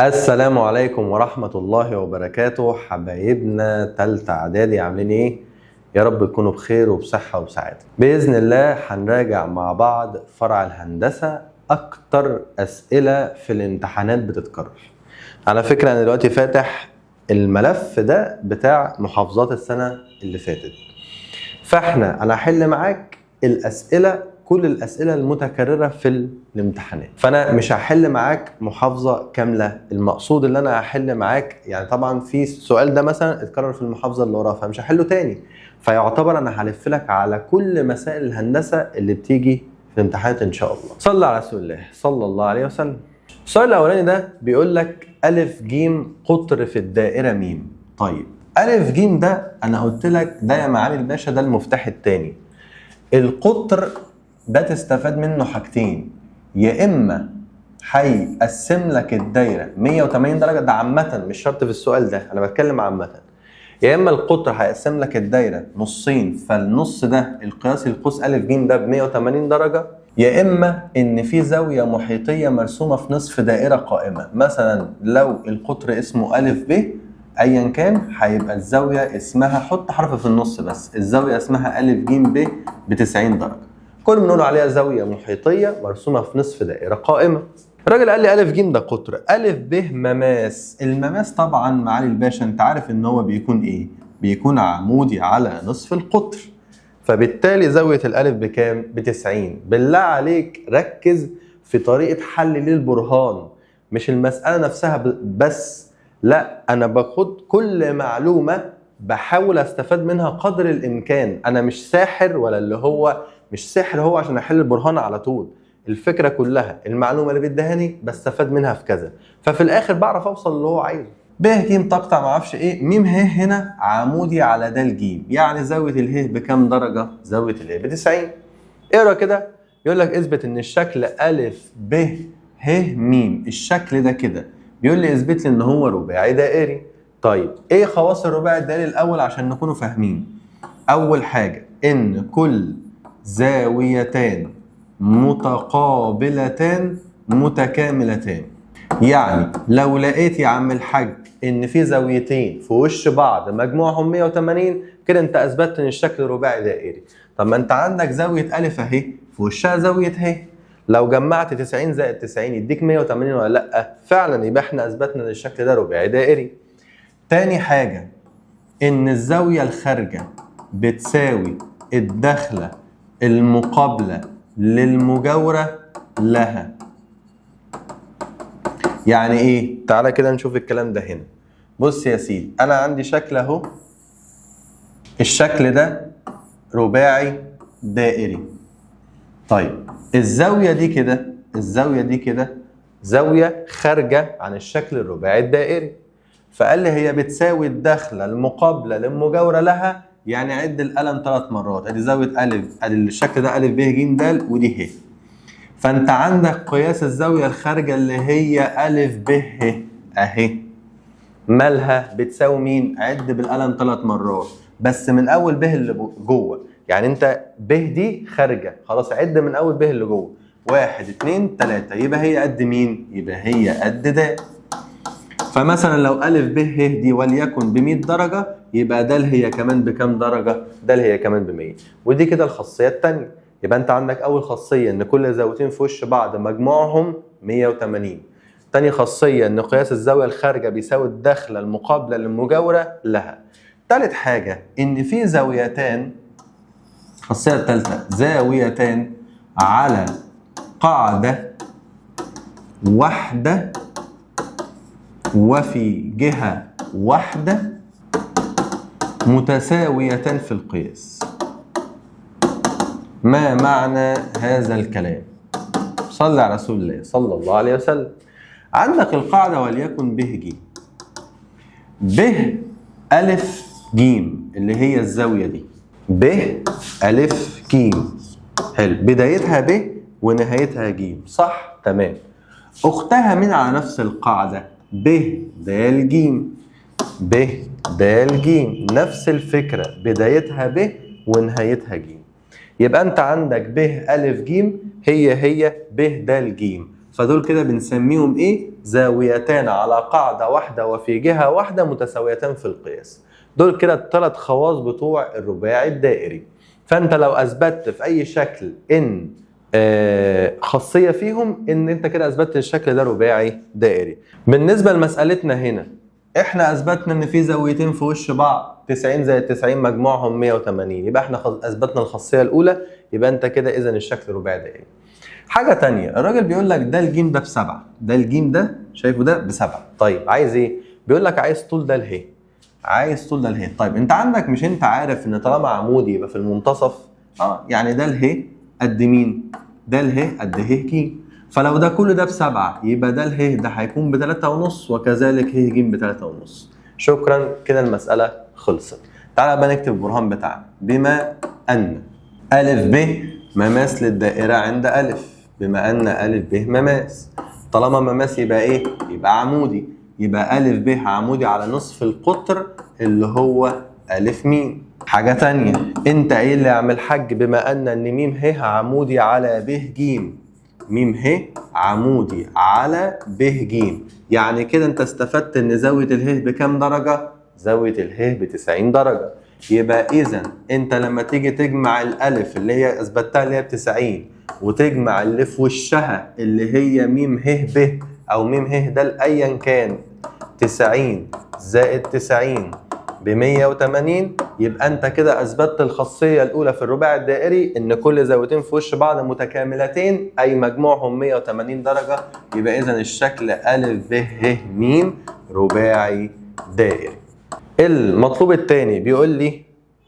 السلام عليكم ورحمة الله وبركاته. حبايبنا تالتة إعدادي عاملين إيه؟ يا رب تكونوا بخير وبصحة وبسعادة. بإذن الله هنراجع مع بعض فرع الهندسة، أكتر أسئلة في الامتحانات بتتكرر. على فكرة أنا دلوقتي فاتح الملف ده بتاع محافظات السنة اللي فاتت، فاحنا أنا هحل معاك الأسئلة، كل الأسئلة المتكررة في الامتحانات، فأنا مش هحل معاك محافظة كاملة. المقصود اللي أنا هحل معاك يعني طبعا في السؤال ده مثلا اتكرر في المحافظة اللي وراها فمش هحله تاني، فيعتبر أنا هلف لك على كل مسائل الهندسة اللي بتيجي في الامتحانات إن شاء الله. صلى على رسول الله صلى الله عليه وسلم. السؤال الأولاني ده بيقول لك ألف جيم قطر في الدائرة ميم. طيب ألف جيم ده أنا قلت لك ده يا معالي الباشا ده المفتاح التاني. القطر ده تستفاد منه حاجتين، يا اما هيقسم لك الدايرة 180 درجه، ده عامة مش شرط في السؤال ده، انا بتكلم عامة. يا اما القطر هيقسم لك الدايرة نصين، فالنص ده القياسي القوس ا ج ده ب 180 درجه، يا اما ان في زاوية محيطيه مرسومه في نصف دائرة قائمة. مثلا لو القطر اسمه ا ب ايا كان هيبقى الزاوية اسمها، حط حرف في النص بس، الزاوية اسمها ا ج ب ب 90 درجه. كل بنقول عليها زاوية محيطيه مرسومه في نصف دائرة قائمة. الراجل قال لي الف ج ده قطر، الف ب مماس. المماس طبعا معالي الباشا انت عارف ان هو بيكون ايه؟ بيكون عمودي على نصف القطر، فبالتالي زاوية الالف بكام؟ ب 90. بالله عليك ركز في طريقه حل للبرهان، مش المسالة نفسها بس، لا انا باخد كل معلومة بحاول استفاد منها قدر الامكان. انا مش ساحر، ولا اللي هو مش سحر هو عشان احل البرهان على طول. الفكرة كلها المعلومة اللي بيدهاني بستفاد منها في كذا، ففي الاخر بعرف اوصل اللي هو عايزه. ب ج تقطع ما اعرفش ايه، م ه هنا عمودي على د ج، يعني زاوية اله بكام درجه؟ زاوية اله ب 90. اقرا كده، يقول لك اثبت ان الشكل ا ب ه م، الشكل ده كده بيقول لي اثبت لي ان هو رباعي دائري. طيب ايه خواص الرباعي الدائري الاول عشان نكونوا فاهمين؟ اول حاجة ان كل زاويتان متقابلتان متكاملتان، يعني لو لقيت يا عم الحاج ان في زاويتين في وش بعض مجموعهم 180 كده انت اثبتت ان الشكل رباعي دائري. طب ما انت عندك زاوية الف اهي في وشها زاوية ه، لو جمعت 90 زائد 90 يديك 180 ولا لا؟ فعلا يبقى احنا اثبتنا ان الشكل ده رباعي دائري. تاني حاجة ان الزاوية الخارجة بتساوي الدخلة المقابلة للمجاورة لها. يعني ايه؟ تعالى كده نشوف الكلام ده هنا. بص يا سيدي، انا عندي شكل اهو، الشكل ده رباعي دائري. طيب الزاوية دي كده، الزاوية دي كده زاوية خارجة عن الشكل الرباعي الدائري، فقال لي هي بتساوي الدخلة المقابلة للمجاورة لها، يعني عد القلم 3 مرات، ادي زاوية ألف، ادي الشكل ده ألف ب ج د ودي ه، فأنت عندك قياس الزاوية الخارجة اللي هي ألف ب ه أهي، مالها؟ بتساوي مين؟ عد بالقلم 3 مرات بس من أول ب اللي جوه، يعني أنت ب دي خارجة خلاص، عد من أول ب اللي جوه 1 2 3، يبقى هي قد مين؟ يبقى هي قد د. فمثلا لو ألف ب ه دي وليكن ب 100 درجة، يبقى د هي كمان بكام درجة؟ د هي كمان ب 100. ودي كده الخاصية الثانية. يبقى أنت عندك أول خاصية إن كل زاويتين في وش بعض مجموعهم 180. تاني خاصية إن قياس الزاوية الخارجة بيساوي الدخلة المقابلة للمجاورة لها. تالت حاجة إن في زاويتان، الخاصية الثالثة زاويتان على قاعدة واحدة وفي جهة واحدة متساويتان في القياس. ما معنى هذا الكلام؟ صلى على رسول الله صلى الله عليه وسلم. عندك القاعدة وليكن ب ج، ب ألف ج اللي هي الزاوية دي، ب ألف ج، حلو، بدايتها ب ونهايتها ج، صح؟ تمام. أختها من على نفس القاعدة ب د ج، ب د ج، نفس الفكرة، بدايتها ب ونهايتها ج. يبقى أنت عندك ب ألف ج هي هي ب د ج، فدول كده بنسميهم ايه؟ زاويتان على قاعدة واحدة وفي جهة واحدة متساويتان في القياس. دول كده الثلاث خواص بتوع الرباعي الدائري. فانت لو اثبتت في اي شكل ان خاصية فيهم، ان انت كده اثبتت الشكل ده رباعي دائري. بالنسبة لمسالتنا هنا، احنا اثبتنا ان في زاويتين في وش بعض 90 زائد 90 مجموعهم 180، يبقى احنا اثبتنا الخاصية الاولى، يبقى انت كده اذا الشكل رباعي دائري. حاجة تانية، الراجل بيقول لك ده الجيم ده ب7، ده الجيم ده شايفه ده ب7. طيب عايز ايه؟ بيقول لك عايز طول ده اله، عايز طول ده اله. طيب انت عندك، مش انت عارف ان طالما عمودي يبقى في المنتصف؟ يعني ده اله قد مين؟ ده اله قد ه ج. فلو ده كل ده ب7 يبقى ده اله ده هيكون ب3.5، وكذلك ه ج ب3.5. شكرا، كده المسألة خلصت. تعالى بقى نكتب البرهان بتاعنا. بما أن أ ب مماس للدائرة عند أ، بما أن أ ب مماس، طالما مماس يبقى إيه؟ يبقى عمودي، يبقى أ ب عمودي على نصف القطر اللي هو أ م. حاجة تانية، أنت إيه اللي يا عم الحاج؟ بما أن م ه عمودي على ب ج، م ه عمودي على ب ج، يعني كده أنت استفدت إن زاوية اله بكام درجة؟ زاوية اله ب90 درجة. يبقى إذا أنت لما تيجي تجمع الألف اللي هي أثبتها اللي هي ب90، وتجمع اللي في وشها اللي هي م ه ب أو م ه د أيا كان، 90 زائد 90 ب180، يبقى أنت كده أثبتت الخاصية الأولى في الرباعي الدائري إن كل زاويتين في وش بعض متكاملتين أي مجموعهم 180 درجة. يبقى إذا الشكل أ ب ه م رباعي دائري. المطلوب الثاني بيقول لي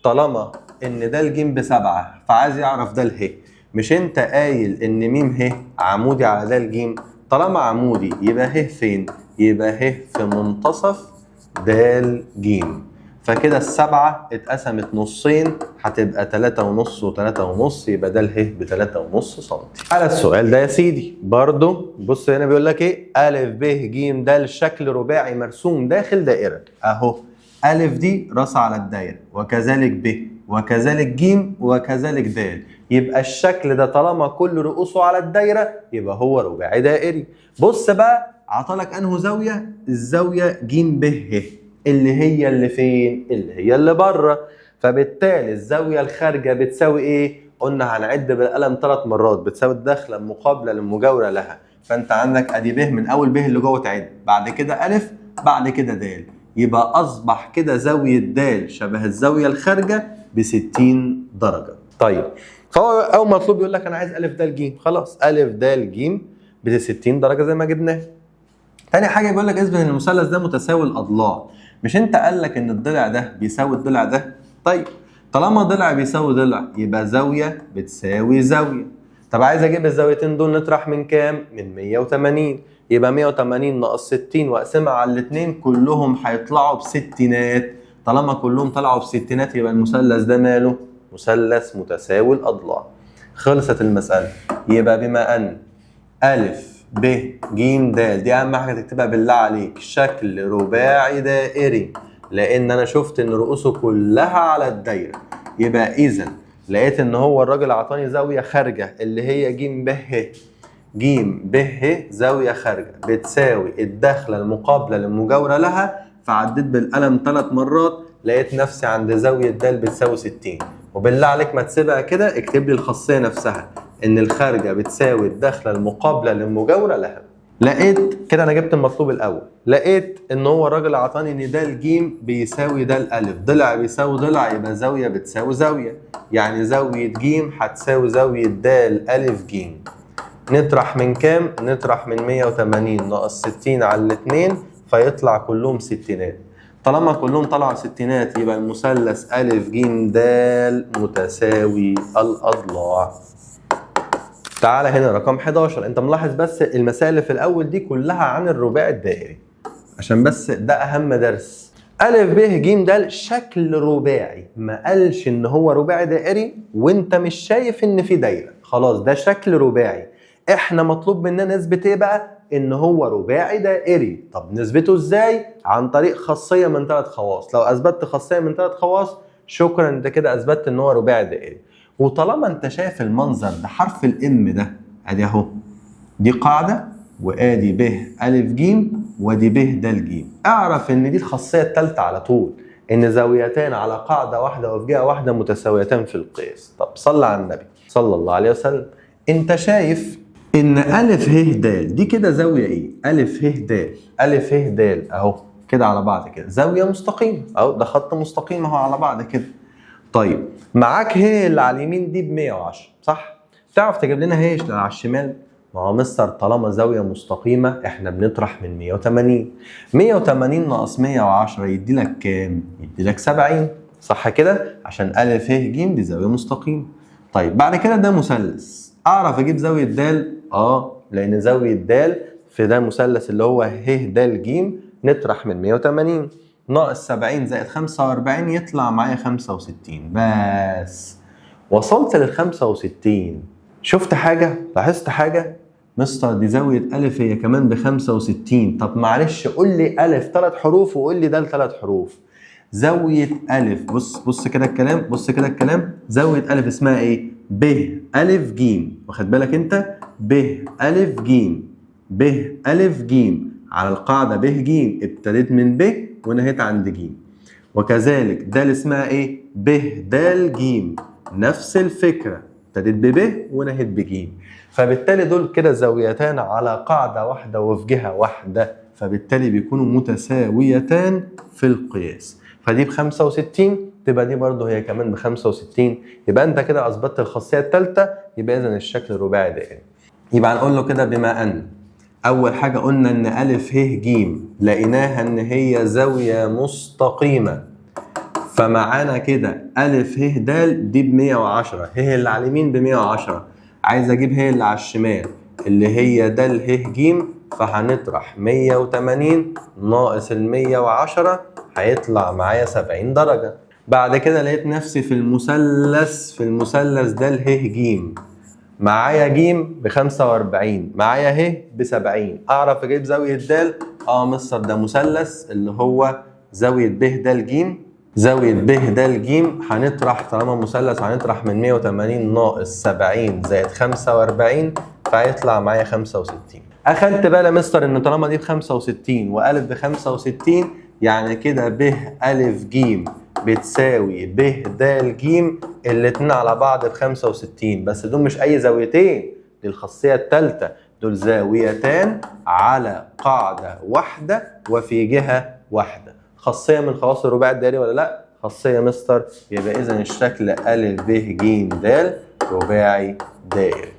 طالما إن ده الجيم ب7 فعايز يعرف ده اله، مش أنت قايل إن م ه عمودي على ده الجيم؟ طالما عمودي يبقى ه فين؟ يبقى ه في منتصف د ج. فكده السبعة اتقسمت نصين، هتبقى 3.5 و3.5، يبقى ده اله ب3.5 سنتي. على السؤال ده يا سيدي برضو بص هنا بيقول لك ايه؟ أ ب ج د شكل رباعي مرسوم داخل دائرة. اهو أ دي راس على الدايرة، وكذلك ب وكذلك ج وكذلك د، يبقى الشكل ده طالما كل رؤوسه على الدايرة يبقى هو رباعي دائري. بص بقى عطالك انه زاوية؟ الزاوية ج ب ه اللي هي اللي فين؟ اللي هي اللي بره. فبالتالي الزاوية الخارجة بتساوي ايه؟ قلنا هنعد بالقلم 3 مرات، بتساوي الداخلة المقابلة للمجاورة لها. فانت عندك ادي ب من اول ب اللي جوه تعد، بعد كده أ، بعد كده د، يبقى اصبح كده زاوية د شبه الزاوية الخارجة ب60 درجة. طيب فهو اول مطلوب يقول لك انا عايز أ د ج، خلاص أ د ج ب60 درجة زي ما جبناها. تاني حاجة بيقول لك اثبت ان المثلث ده متساوي الاضلاع. مش انت قال لك ان الضلع ده بيساوي الضلع ده؟ طيب طالما ضلع بيساوي ضلع يبقى زاوية بتساوي زاوية. طب عايز اجيب الزاويتين دول نطرح من كام؟ من 180، يبقى 180 ناقص 60 واقسمها على الاثنين كلهم هيطلعوا بستينات. طالما كلهم طلعوا بستينات يبقى المثلث ده ماله؟ مثلث متساوي الاضلاع. خلصت المسألة. يبقى بما ان أ ب ج د دي اهم حاجة تكتبها بالله عليك، شكل رباعي دائري، لان انا شفت ان رؤوسه كلها على الدايرة. يبقى اذا لقيت ان هو الراجل عطاني زاوية خارجه اللي هي ج ب ه، ج ب ه زاوية خارجه بتساوي الداخلة المقابلة للمجاوره لها، فعديت بالقلم 3 مرات لقيت نفسي عند زاوية د بتساوي 60. وبالله عليك ما تسيبها كده، اكتب لي الخاصية نفسها ان الخارجة بتساوي الداخلة المقابلة للمجاوره لها. لقيت كده انا جبت المطلوب الاول، لقيت ان هو الراجل عطاني ان د الجيم بيساوي د الالف، ضلع بيساوي ضلع يبقى زاوية بتساوي زاوية، يعني زاوية ج هتساوي زاوية د الف ج. نطرح من كام؟ نطرح من 180 ناقص 60 على الاثنين فيطلع كلهم ستينات. طالما كلهم طلعوا ستينات يبقى المثلث أ ج د متساوي الأضلاع. تعالى هنا رقم 11، انت ملاحظ بس المسائل اللي في الاول دي كلها عن الرباعي الدائري عشان بس ده اهم درس. أ ب ج د شكل رباعي، ما قالش ان هو رباعي دائري وانت مش شايف ان في دايرة، خلاص ده شكل رباعي. احنا مطلوب مننا نثبت ايه بقى؟ ان هو رباعي دائري. طب نثبته ازاي؟ عن طريق خاصية من 3 خواص. لو اثبتت خاصية من 3 خواص شكرا، انت كده اثبتت ان هو رباعي دائري. وطالما انت شايف المنظر ده حرف الام ده ادي اهو، دي قاعدة وادي ب أ ج، وادي ب د ج. اعرف ان دي الخاصية الثالثة على طول، ان زاويتان على قاعدة واحدة وفي جهة واحدة متساويتان في القياس. طب صلى على النبي صلى الله عليه وسلم. انت شايف ان أ ه د دي كده زاوية ايه؟ أ ه د، أ ه د اهو كده على بعض كده زاوية مستقيمة اهو، ده خط مستقيم اهو على بعض كده. طيب معاك ه اللي على اليمين دي ب 110 صح؟ تعرف تجيب لنا ه اللي على الشمال؟ ما هو مستر طالما زاوية مستقيمة احنا بنطرح من 180، 180 ناقص 110 يدي لك كام؟ يدي لك 70 صح كده؟ عشان أ ه ج دي زاوية مستقيمة. طيب بعد كده ده مثلث، اعرف اجيب زاوية د؟ لان زاوية د في ده مثلث اللي هو ه د ج، نطرح من 180 ناقص 70 زائد 45 يطلع معايا 65. بس وصلت لل 65، شفت حاجة؟ لاحظت حاجة؟ مستر دي زاوية ألف هي كمان ب 65. طب معلش قول لي ألف 3 حروف وقول لي د 3 حروف. زاوية ألف، بص بص كده الكلام، بص كده الكلام، زاوية ألف اسمها إيه؟ ب أ ج، واخد بالك أنت؟ ب أ ج، ب أ ج على القاعدة ب ج، ابتديت من ب ونهيت عند ج. وكذلك د اسمها إيه؟ ب د ج، نفس الفكرة، ابتديت بب ونهيت بج. فبالتالي دول كده زاويتان على قاعدة واحدة وفي جهة واحدة، فبالتالي بيكونوا متساويتان في القياس. فدي ب 65 تبقى دي برضه هي كمان ب 65، يبقى انت كده اثبتت الخاصية الثالثة، يبقى اذا الشكل الرباعي دائري. يبقى هنقول له كده بما ان اول حاجة قلنا ان أ ه ج لقيناها ان هي زاوية مستقيمة، فمعانا كده أ ه د دي ب 110، ه اللي على اليمين ب 110، عايز اجيب ه اللي على الشمال اللي هي د ه ج، فهنطرح 180 ناقص ال 110 هيطلع معايا 70 درجة. بعد كده لقيت نفسي في المثلث، في المثلث د ه ج، معايا ج ب 45، معايا ه ب 70، اعرف اجيب زاوية د؟ مستر ده مثلث اللي هو زاوية ب د ج، زاوية ب د ج هنطرح طالما مثلث هنطرح من 180 ناقص 70 زائد 45 فهيطلع معايا 65. اخدت بالي يا مستر ان طالما دي ب 65 والف ب 65 يعني كده ب أ ج بتساوي ب د ج، الاتنين على بعض ب 65، بس دول مش اي زاويتين، دي الخاصية الثالثة، دول زاويتان على قاعدة واحدة وفي جهة واحدة. خاصية من خواص الرباعي الدائري ولا لا؟ خاصية مستر، يبقى إذا الشكل أ ب ج د رباعي دائري.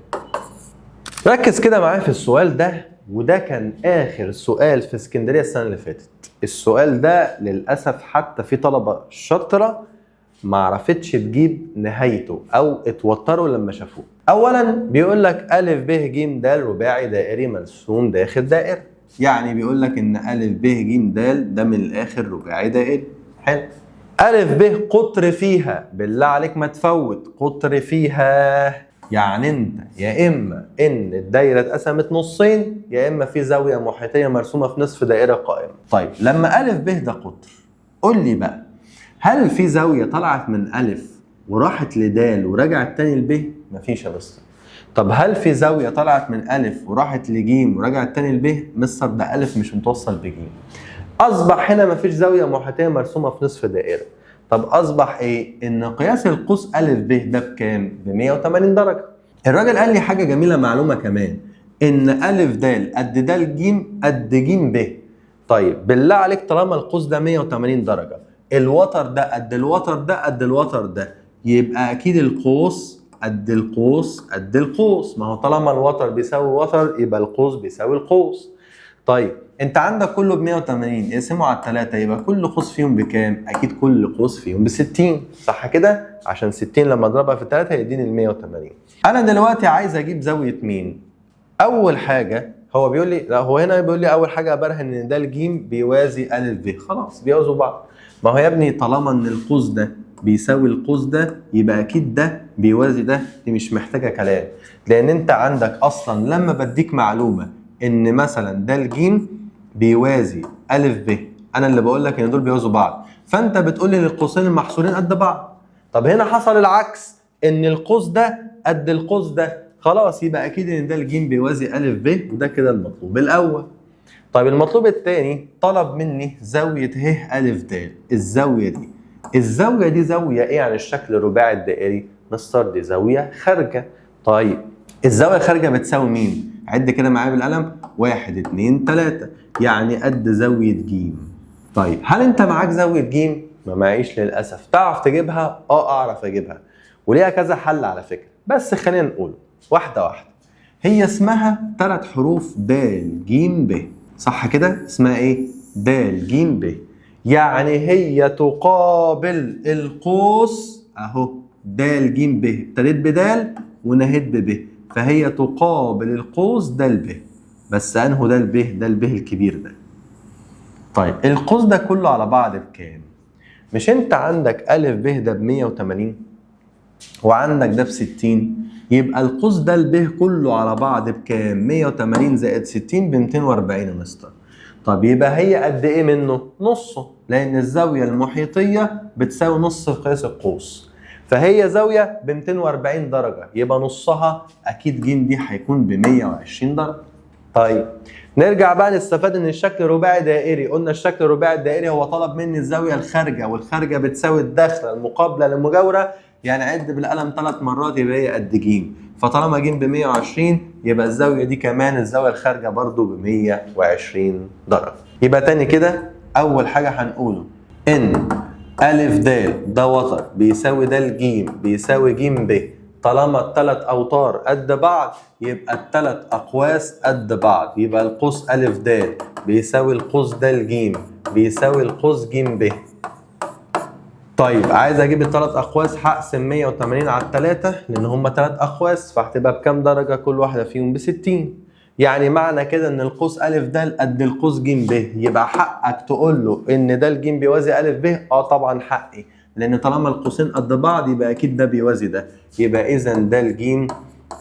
ركز كده معايا في السؤال ده، وده كان آخر سؤال في اسكندرية السنة اللي فاتت. السؤال ده للأسف حتى في طلبة شاطرة ما عرفتش تجيب نهايته أو اتوتروا لما شافوه. أولاً بيقول لك أ ب ج د رباعي دائري مرسوم داخل دائرة، يعني بيقول لك إن أ ب ج د ده من الآخر رباعي دائري. حلو. أ ب قطر فيها، بالله عليك ما تفوت قطر فيها، يعني انت يا اما ان الدايرة اتقسمت نصين يا اما في زاوية محيطيه مرسومه في نصف دائرة قائمة. طيب لما أ ب ده قطر، قول لي بقى هل في زاوية طلعت من أ وراحت لد ورجعت تاني لب؟ مفيش يا مستر. طب هل في زاوية طلعت من أ وراحت لج ورجعت تاني لب؟ مستر ده أ مش متوصل بج. اصبح هنا مفيش زاوية محيطيه مرسومه في نصف دائرة. طب اصبح ايه؟ ان قياس القوس أ ب ده بكام؟ ب 180 درجه. الراجل قال لي حاجة جميلة، معلومة كمان، ان أ د قد د ج قد ج ب. طيب بالله عليك طالما القوس ده 180 درجه، الوتر ده قد الوتر ده قد الوتر ده، يبقى اكيد القوس قد القوس قد القوس، ما هو طالما الوتر بيساوي وتر يبقى القوس بيساوي القوس. طيب انت عندك كله ب 180، اقسمه على الثلاثة يبقى كل قوس فيهم بكام؟ اكيد كل قوس فيهم ب 60، صح كده؟ عشان 60 لما اضربها في الثلاثة يديني ال 180. انا دلوقتي عايز اجيب زاوية مين؟ اول حاجة هو بيقول لي، لا هو هنا بيقول لي اول حاجة ابرهن ان ده الجيم بيوازي ا ب، خلاص بيوازوا بعض. ما هو يا ابني طالما ان القوس ده بيساوي القوس ده يبقى اكيد ده بيوازي ده، دي مش محتاجه كلام، لان انت عندك اصلا لما بديك معلومة ان مثلا ده الجيم بيوازي ا ب، انا اللي بقول لك ان دول بيوازوا بعض، فانت بتقول لي ان القوسين المحصورين قد بعض. طب هنا حصل العكس، ان القوس ده قد القوس ده، خلاص يبقى اكيد ان د ج بيوازي ا ب، وده كده المطلوب الاول. طيب المطلوب الثاني طلب مني زاوية ه ا د، الزاوية دي، الزاوية دي زاوية ايه عن الشكل الرباعي الدائري؟ مستر دي زاوية خارجه. طيب الزاوية الخارجة بتساوي مين؟ عد كده معايا بالقلم، 1 2 3، يعني قد زاوية ج. طيب هل انت معاك زاوية ج؟ ما معيش للاسف. تعرف تجيبها؟ اعرف اجيبها، وليها كذا حل على فكرة، بس خلينا نقول واحدة واحدة. هي اسمها 3 حروف د ج ب، صح كده؟ اسمها ايه؟ د ج ب، يعني هي تقابل القوس اهو د ج ب، ابتديت بدال ونهيت بب، فهي تقابل القوس د ب، بس انه د ب؟ د ب الكبير ده. طيب القوس ده كله على بعض بكام؟ مش انت عندك ا ب ده ب 180 وعندك ده ب 60، يبقى القوس ده ب كله على بعض بكام؟ 180 زائد 60 ب 240 يا مستر. طب يبقى هي قد ايه منه؟ نصه، لان الزاوية المحيطيه بتساوي نص قياس القوس، فهي زاوية ب 240 درجه، يبقى نصها اكيد ج دي هيكون ب 120 درجه. طيب نرجع بقى نستفاد ان الشكل رباعي دائري. قلنا الشكل الرباعي الدائري هو طلب مني الزاوية الخارجة، والخارجه بتساوي الداخلة المقابلة للمجاوره، يعني عد بالقلم 3 مرات يبقى هي قد ج، فطالما ج ب 120 يبقى الزاوية دي كمان الزاوية الخارجة برضو ب 120 درجه. يبقى تاني كده اول حاجة هنقوله ان ا د ده وتر بيساوي د ج بيساوي ج ب، طالما الثلاث اوتار قد بعض يبقى الثلاث اقواس قد بعض، يبقى القوس ا د بيساوي القوس د ج بيساوي القوس ج ب. طيب عايز اجيب الثلاث اقواس، هقسم 180 على 3 لان هم 3 اقواس، فهتبقى بكام درجه؟ كل واحدة فيهم ب 60. يعني معنى كده ان القوس ا د قد القوس ج ب، يبقى حقك تقول له ان د ج بيوازي ا ب. طبعا حقي، لان طالما القوسين قد بعض يبقى اكيد ده بيوازي ده، يبقى اذا د ج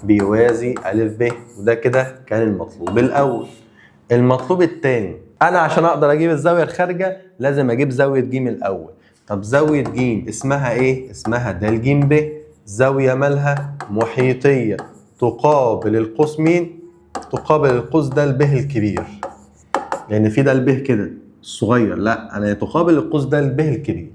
بيوازي ا ب، وده كده كان المطلوب الاول. المطلوب الثاني، انا عشان اقدر اجيب الزاوية الخارجة لازم اجيب زاوية ج الاول. طب زاوية ج اسمها ايه؟ اسمها د ج ب، زاوية مالها؟ محيطيه، تقابل القوس مين؟ تقابل القوس د ب الكبير، لان في د ب كده الصغير، لا انا تقابل القوس د ب الكبير.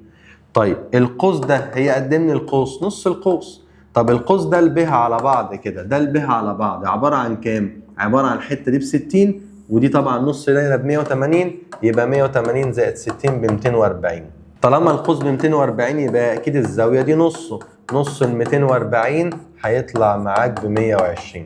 طيب القوس ده هي قد من القوس؟ نص القوس. طب القوس د ب على بعض كده، د ب على بعض عبارة عن كام؟ عبارة عن الحتة دي ب 60، ودي طبعا نص دايرة ب 180، يبقى 180 زائد 60 ب 240. طالما القوس ب 240 يبقى اكيد الزاوية دي نصه، نص ال 240 هيطلع معاك ب 120.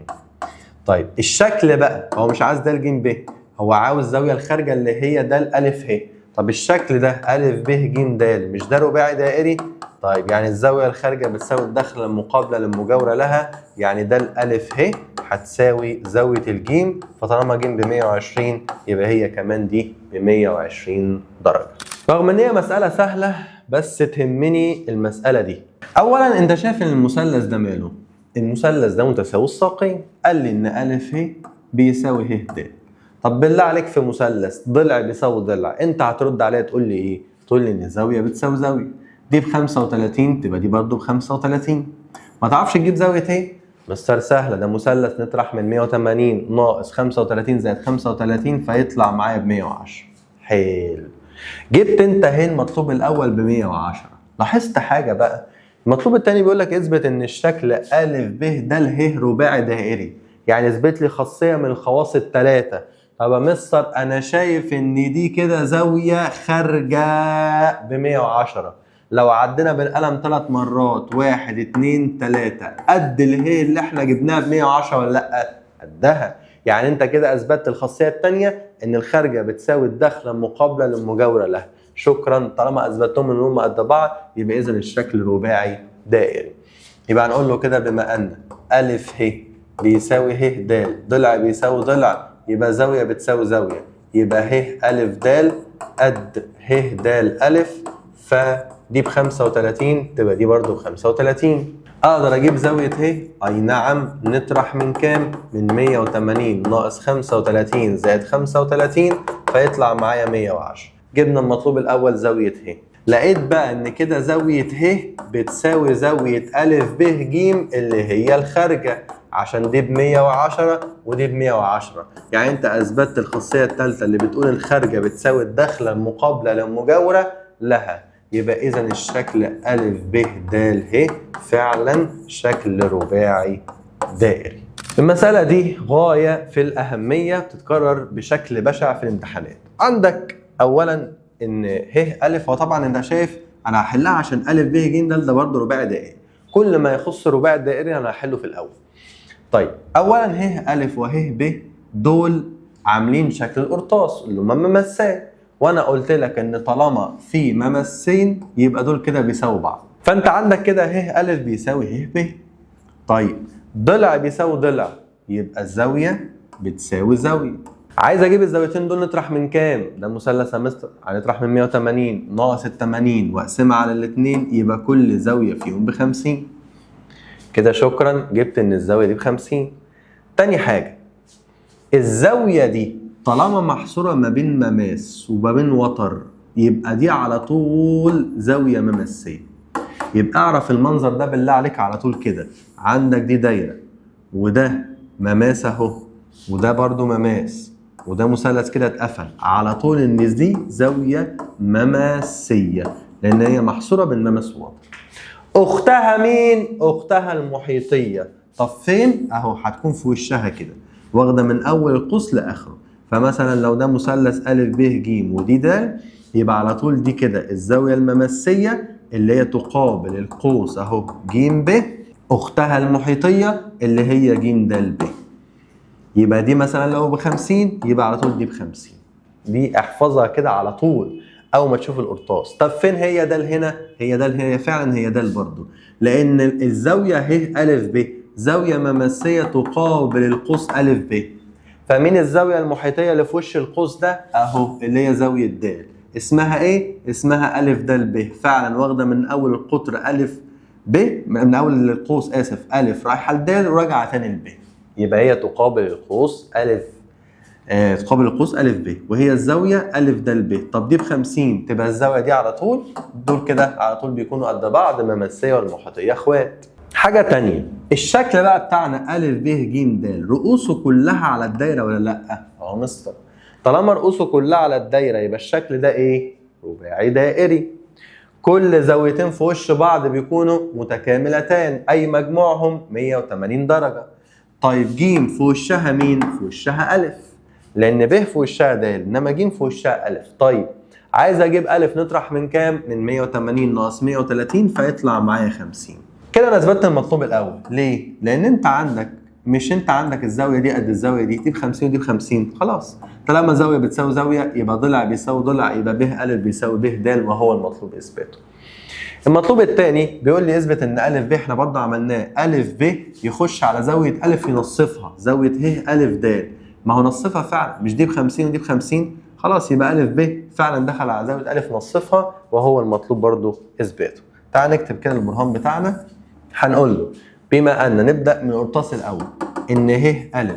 طيب الشكل بقى، هو مش عايز د ج ب، هو عاوز الزاوية الخارجة اللي هي د ا ه. طب الشكل ده ا ب ج د، مش ده رباعي دائري؟ طيب يعني الزاوية الخارجة بتساوي الدخلة المقابلة للمجاوره لها، يعني د ا ه هتساوي زاوية الجيم، فطالما ج ب 120 يبقى هي كمان دي ب 120 درجه. رغم ان هي مسالة سهلة بس تهمني المسالة دي. اولا انت شايف ان المثلث ده ماله؟ المثلث ده متساوي الساقين، قال لي ان ا ه بيساوي ه د. طب بالله عليك في مثلث ضلع بيساوي ضلع، انت هترد عليا تقول لي ايه؟ تقول لي ان زاوية بتساوي زاوية، دي ب 35 تبقى دي برضه ب 35. ما تعرفش تجيب زاوية ايه؟ مستر سهلة، ده مثلث نطرح من 180 ناقص 35 زائد 35 فيطلع معايا ب 110. حلو، جبت انت اهي المطلوب الاول ب 110. لاحظت حاجة بقى؟ المطلوب الثاني بيقول لك اثبت ان الشكل ا ب د ه رباعي دائري، يعني اثبت لي خاصية من الخواص الثلاثة. طب يا مستر انا شايف ان دي كده زاوية خارجه ب 110، لو عدينا بالقلم 3 مرات 1 2 3 قد اله اللي احنا جبناها ب 110 ولا لا؟ قدها. يعني انت كده اثبتت الخاصية الثانية ان الخارجة بتساوي الدخلة المقابلة للمجاوره لها. شكرا، طالما اثبتهم ان هم قد بعض يبقى اذا الشكل رباعي دائري. يبقى هنقول له كده بما ان ا ه بيساوي ه د، ضلع بيساوي ضلع، يبقى زاوية بتساوي زاوية، يبقى ه ا د قد ه د ا، فدي ب 35 تبقى دي برضو ب 35. اقدر اجيب زاوية ه؟ اي نعم، نطرح من كام؟ من 180 ناقص 35 زائد 35 فيطلع معايا 110. جبنا المطلوب الاول زاوية ه. لقيت بقى ان كده زاوية ه بتساوي زاوية ا ب ج اللي هي الخارجة، عشان دي ب 110 ودي ب 110. يعني انت اثبتت الخاصية الثالثة اللي بتقول الخارجة بتساوي الداخلة المقابلة للمجاوره لها. يبقى اذا الشكل ا ب د ه فعلا شكل رباعي دائري. المسألة دي غاية في الأهمية، بتتكرر بشكل بشع في الامتحانات. عندك أولا إن ه أ، وطبعا أنت شايف أنا هحلها عشان أ ب ج د ده برضه رباعي دائري، كل ما يخص رباعي الدائري أنا هحله في الأول. طيب أولا ه أ وه ب دول عاملين شكل القرطاس اللي هما ممسات، وأنا قلت لك إن طالما في ممسين يبقى دول كده بيساووا بعض، فأنت عندك كده ه أ بيساوي ه ب. طيب ضلع بيساوي ضلع، يبقى الزاوية بتساوي زاوية. عايز اجيب الزاويتين دول نطرح من كام؟ ده مثلث يا مستر، هنطرح من 180 ناقص ال 80 واقسمها على الاثنين، يبقى كل زاوية فيهم ب 50. كده شكرا، جبت ان الزاوية دي ب 50. تاني حاجة، الزاوية دي طالما محصورة ما بين مماس وما بين وتر، يبقى دي على طول زاوية مماسية. يبقى اعرف المنظر ده بالله عليك على طول كده، عندك دي دايرة وده مماس اهو، وده برضو مماس، وده مثلث كده اتقفل على طول ان دي زاوية مماسية لان هي محصورة بين مماس ووتر. اختها مين؟ اختها المحيطية. طب فين؟ اهو هتكون في وشها كده، واخدة من اول القوس لاخره. فمثلا لو ده مثلث أ ب ج ودي د، يبقى على طول دي كده الزاوية المماسية اللي هي تقابل القوس اهو ج ب، اختها المحيطية اللي هي ج د ب. يبقى دي مثلا لو ب 50 يبقى على طول دي ب 50. دي احفظها كده على طول اول ما تشوف القرطاس. طب فين هي د هنا؟ هي د هي فعلا هي د برضو، لان الزاوية ه أ ب زاوية مماسية تقابل القوس أ ب. فمين الزاوية المحيطية اللي في وش القوس ده؟ اهو اللي هي زاوية د. اسمها ايه؟ اسمها أ د ب. فعلا واخده من اول القطر أ ب، من اول القوس اسف أ رايحة لد وراجعه تاني لب، يبقى هي تقابل القوس أ تقابل القوس أ ب، وهي الزاوية أ د ب. طب دي ب 50، تبقى الزاوية دي على طول دول كده على طول بيكونوا قد بعض، مماسيه والمحيطيه اخوات. حاجة تانية، الشكل بقى بتاعنا أ ب ج د رؤوسه كلها على الدايرة ولا لا؟ اهو مستر، طالما رؤوسه كلها على الدايرة يبقى الشكل ده ايه؟ رباعي دائري. كل زاويتين في وش بعض بيكونوا متكاملتان، اي مجموعهم 180 درجه. طيب ج في وشها مين؟ في وشها أ، لأن ب في وشها د، إنما ج في وشها أ. طيب عايز أجيب أ نطرح من كام؟ من 180 ناقص 130، فيطلع معايا 50. كده أنا أثبتت المطلوب الأول. ليه؟ لأن أنت عندك، مش أنت عندك الزاوية دي قد الزاوية دي، دي ب 50 ودي ب 50، خلاص طالما زاوية بتساوي زاوية يبقى ضلع بيساوي ضلع، يبقى ب أ بيساوي ب د، وهو المطلوب إثباته. المطلوب الثاني بيقول لي اثبت ان أ ب، احنا برضه عملناه، أ ب يخش على زاوية أ ينصفها، زاوية ه أ د. ما هو نصفها فعلا، مش دي ب 50 ودي ب 50، خلاص يبقى أ ب فعلا دخل على زاوية أ نصفها، وهو المطلوب برضه اثباته. تعال نكتب كده البرهان بتاعنا. هنقول له بما ان نبدا من القرطاس الاول، ان ه أ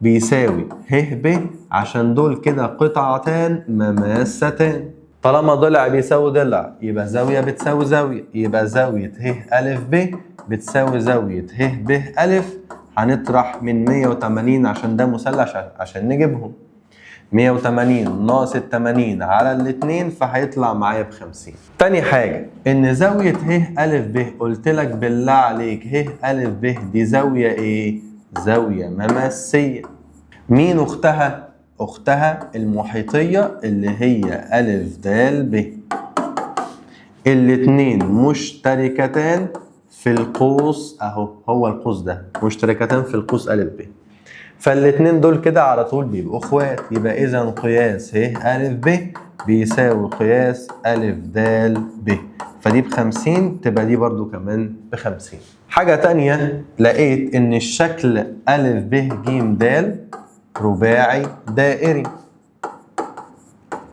بيساوي ه ب، عشان دول كده قطعتان مماستان. طالما ضلع بيساوي ضلع يبقى زاوية بتساوي زاوية، يبقى زاوية ه أ ب بتساوي زاوية ه ب أ. هنطرح من 180 عشان ده مثلث عشان نجيبهم، 180 ناقص ال 80 على الاثنين، فهيطلع معايا ب 50. تاني حاجة، إن زاوية ه أ ب، قلت لك بالله عليك ه أ ب دي زاوية إيه؟ زاوية مماسية. مين أختها؟ أختها المحيطية اللي هي أ د ب. الاتنين مشتركتان في القوس أهو، هو القوس ده، مشتركتان في القوس أ ب، فالاتنين دول كده على طول بيبقوا اخوات. يبقى إذا قياس ه أ ب بيساوي قياس أ د ب، فدي ب 50 تبقى دي برضو كمان ب 50. حاجة تانية، لقيت إن الشكل أ ب ج د رباعي دائري.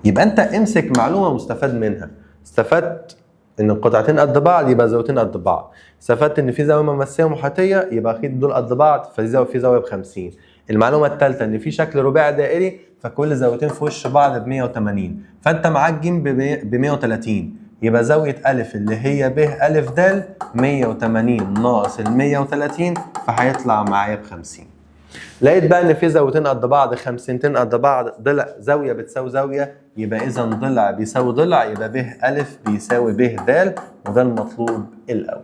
يبقى انت امسك معلومة مستفاد منها. استفدت ان القطعتين قد بعض يبقى زاويتين قد بعض، استفدت ان في زاوية مماسيه ومحيطيه يبقى اكيد دول قد بعض، فدي زاوية في زاوية ب 50. المعلومة الثالثة ان في شكل رباعي دائري، فكل زاويتين في وش بعض ب 180، فانت معاك ج ب 130، يبقى زاوية ألف اللي هي ب ألف د 180 ناقص ال 130، فهيطلع معايا ب 50. لقيت بقى ان في زاويتين قد بعض، خمسينتين قد بعض، ضلع زاوية بتساوي زاوية، يبقى اذا ضلع بيساوي ضلع، يبقى ب ألف بيساوي ب د، وده المطلوب الاول.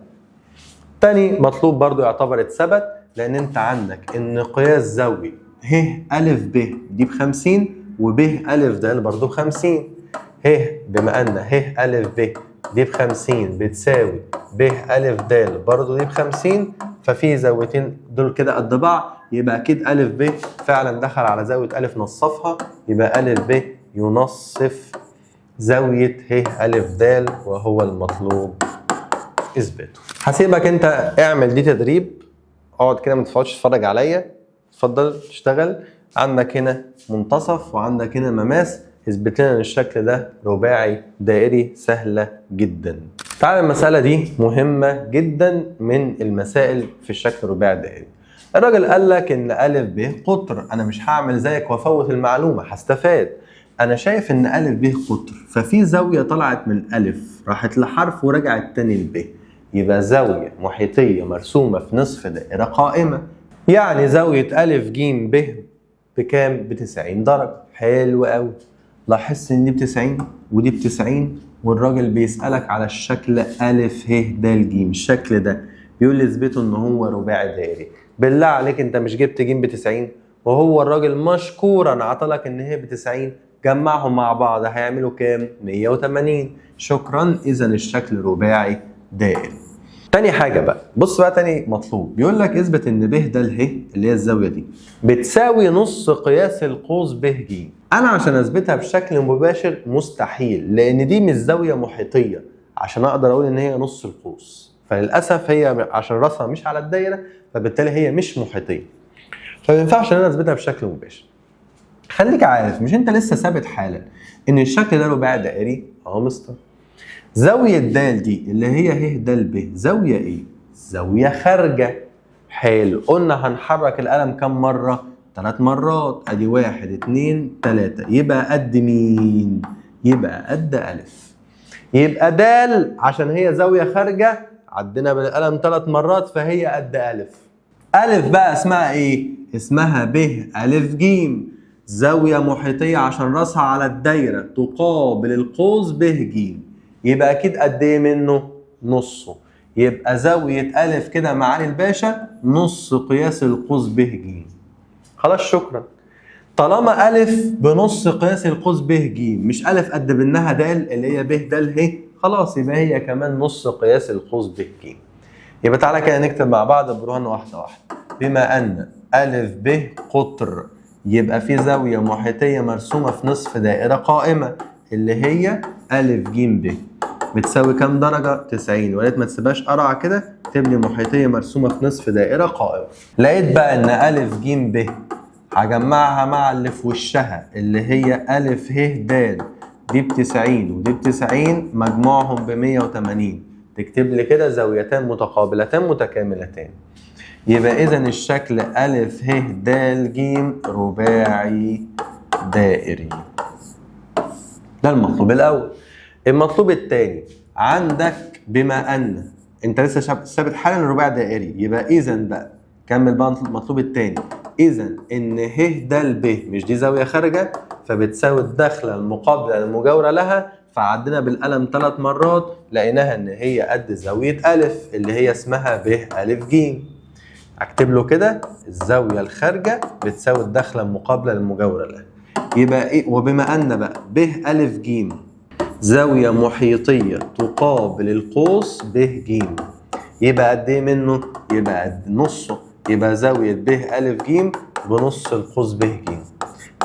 تاني مطلوب برضو يعتبر اتثبت، لان انت عندك ان قياس زاوية ه ألف ب دي ب 50 وب ألف د برضو ب 50. ه بما ان ه ألف ب دي ب 50 بتساوي ب ألف د برضو دي ب 50، ففي زاويتين دول كده قد بعض، يبقى اكيد ألف ب فعلا دخل على زاوية ألف نصفها، يبقى ألف ب ينصف زاوية ه ألف د، وهو المطلوب اثباته. هسيبك انت اعمل دي تدريب، اقعد كده ما تقعدش تتفرج عليا، اتفضل اشتغل. عندك هنا منتصف وعندك هنا مماس، اثبت لنا ان الشكل ده رباعي دائري، سهلة جدا. تعالى المسالة دي مهمة جدا من المسائل في الشكل الرباعي الدائري. الراجل قال لك ان أ ب قطر، انا مش هعمل زيك وافوت المعلومة، هستفاد. انا شايف ان أ ب قطر، ففي زاوية طلعت من الالف راحت لحرف ورجعت تاني لب، يبقى زاوية محيطيه مرسومه في نصف دائرة قائمة، يعني زاوية أ ج ب بكام؟ ب 90 درجه. حلو قوي. لاحظت ان دي ب 90 ودي ب 90، والراجل بيسألك على الشكل أ ه د ج، الشكل ده بيقول لي اثبته ان هو رباعي دائري. بالله عليك انت مش جبت ج ب 90، وهو الراجل مشكورا عطلك ان هي ب 90، جمعهم مع بعض هيعملوا كام؟ 180. شكرا، اذا الشكل رباعي دائري. تاني حاجة بقى، بص بقى تاني مطلوب، بيقول لك اثبت ان ب د ه اللي هي الزاوية دي بتساوي نص قياس القوس ب ج. انا عشان اثبتها بشكل مباشر مستحيل، لان دي مش زاوية محيطية عشان اقدر اقول ان هي نص القوس، فللاسف هي عشان راسها مش على الدايرة فبالتالي هي مش محيطية، فما ينفعش ان انا اثبتها بشكل مباشر. خليك عارف، مش انت لسه ثابت حالا ان الشكل ده رباعي دائري؟ اه مستر. زاوية د دي اللي هي ه د ب زاوية ايه؟ زاوية خارجة. حلو، قلنا هنحرك القلم كم مرة؟ 3 مرات، ادي 1 2 3، يبقى قد مين؟ يبقى قد ألف. يبقى د عشان هي زاوية خارجة عدينا بالقلم 3 مرات فهي قد ألف. ألف بقى اسمها ايه؟ اسمها ب ألف ج، زاوية محيطية عشان راسها على الدايرة تقابل القوس ب ج، يبقى اكيد قد ايه منه؟ نصه. يبقى زاوية ألف كده معالي الباشا نص قياس القوس ب ج. خلاص شكرا. طالما ألف بنص قياس القوس ب ج، مش ألف قد منها د اللي هي ب د ه، خلاص يبقى هي كمان نص قياس القوس ب ج. يبقى تعالى كده نكتب مع بعض برهان واحدة واحدة. بما أن ألف ب قطر، يبقى في زاوية محيطية مرسومة في نصف دائرة قائمة اللي هي ألف ج ب بتساوي كام درجة؟ 90. ولقيت ما تسيبهاش قرعة كده، اكتب لي محيطية مرسومة في نصف دائرة قائمة. لقيت بقى إن ألف ج ب هجمعها مع اللي في وشها اللي هي ألف ه د، دي ب 90 ودي ب 90، مجموعهم ب 180. تكتب لي كده زاويتان متقابلتان متكاملتان. يبقى إذا الشكل ألف ه د ج رباعي دائري. ده المطلوب الأول. المطلوب الثاني عندك بما أن أنت لسه ثابت حالا رباعي دائري، يبقى إذا بقى كمل بقى المطلوب الثاني. إذا إن ه د ب مش دي زاوية خارجة، فبتساوي الدخلة المقابلة المجاورة لها، فعدينا بالقلم 3 مرات لقيناها إن هي قد زاوية ألف اللي هي اسمها ب ألف ج. اكتب له كده الزاوية الخارجة بتساوي الدخلة المقابلة المجاورة لها. يبقى ايه؟ وبما ان بقى ب ألف ج زاوية محيطية تقابل القوس ب ج، يبقى قد ايه منه؟ يبقى قد نصه، يبقى زاوية ب ألف ج بنص القوس ب ج.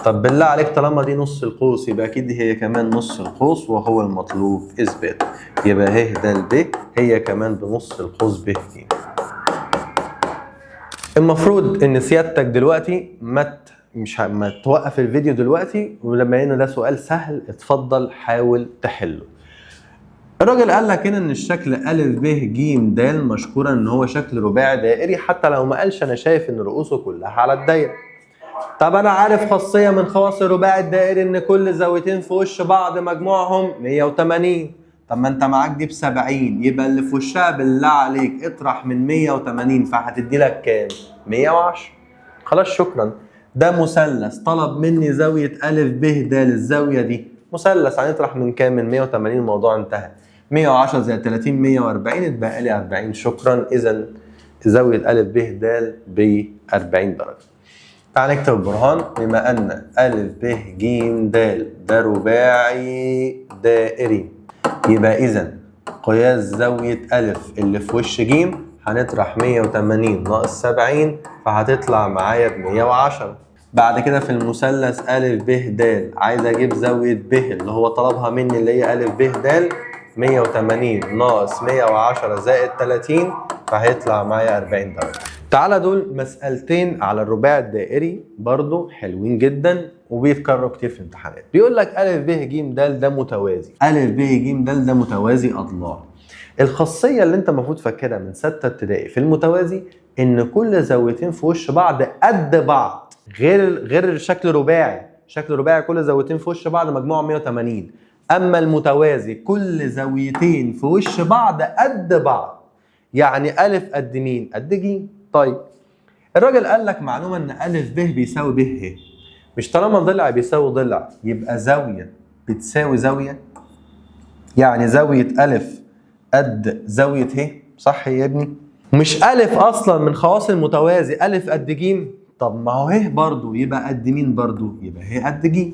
طب بالله عليك طالما دي نص القوس يبقى اكيد هي كمان نص القوس، وهو المطلوب اثباته. يبقى ه د ب هي كمان بنص القوس ب ج. المفروض ان سيادتك دلوقتي ما توقف الفيديو دلوقتي، ولما ان ده سؤال سهل اتفضل حاول تحله. الراجل قال لك هنا ان الشكل أ ب ج د مشكورا ان هو شكل رباعي دائري، حتى لو ما قالش انا شايف ان رؤوسه كلها على الدايرة. طب انا عارف خاصية من خواص الرباعي الدائري ان كل زاويتين في وش بعض مجموعهم 180. طب ما انت معاك دي ب 70، يبقى اللي في وشها بالله عليك اطرح من 180، فهتدي لك كام؟ 110. خلاص شكرا. ده مثلث طلب مني زاوية أ ب د، الزاوية دي مثلث هنطرح من كام؟ من 180، الموضوع انتهى. 110 زائد 30 140، اتبقى لي 40. شكرا. إذا زاوية أ ب د ب 40 درجة. تعال نكتب البرهان. بما أن أ ب ج د ده رباعي دائري، يبقى إذا قياس زاوية أ اللي في وش ج هنطرح 180 ناقص 70، فهتطلع معايا ب 110. بعد كده في المثلث أ ب د عايز أجيب زاوية ب اللي هو طلبها مني اللي هي أ ب د، 180 ناقص 110 زائد 30، فهيطلع معايا 40 درجة. تعالى دول مسألتين على الرباعي الدائري برضو حلوين جدا وبيتكرروا كتير في الامتحانات. بيقول لك أ ب ج د ده متوازي، أ ب ج د ده متوازي أضلاع. الخاصية اللي انت المفروض فاكرها من 6 ابتدائي في المتوازي ان كل زاويتين في وش بعض قد بعض، غير الشكل رباعي. شكل رباعي كل زاويتين في وش بعض مجموعهم 180، اما المتوازي كل زاويتين في وش بعض قد بعض، يعني أ قد مين؟ قد ج. طيب الراجل قال لك معلومة ان أ ب بيساوي ب ه، مش طالما ضلع بيساوي ضلع يبقى زاوية بتساوي زاوية، يعني زاوية أ قد زاوية ه، صح يا ابني؟ مش أ أصلا من خواص المتوازي أ قد ج، طب ما هو ه برضه يبقى قد مين برضه؟ يبقى ه قد ج.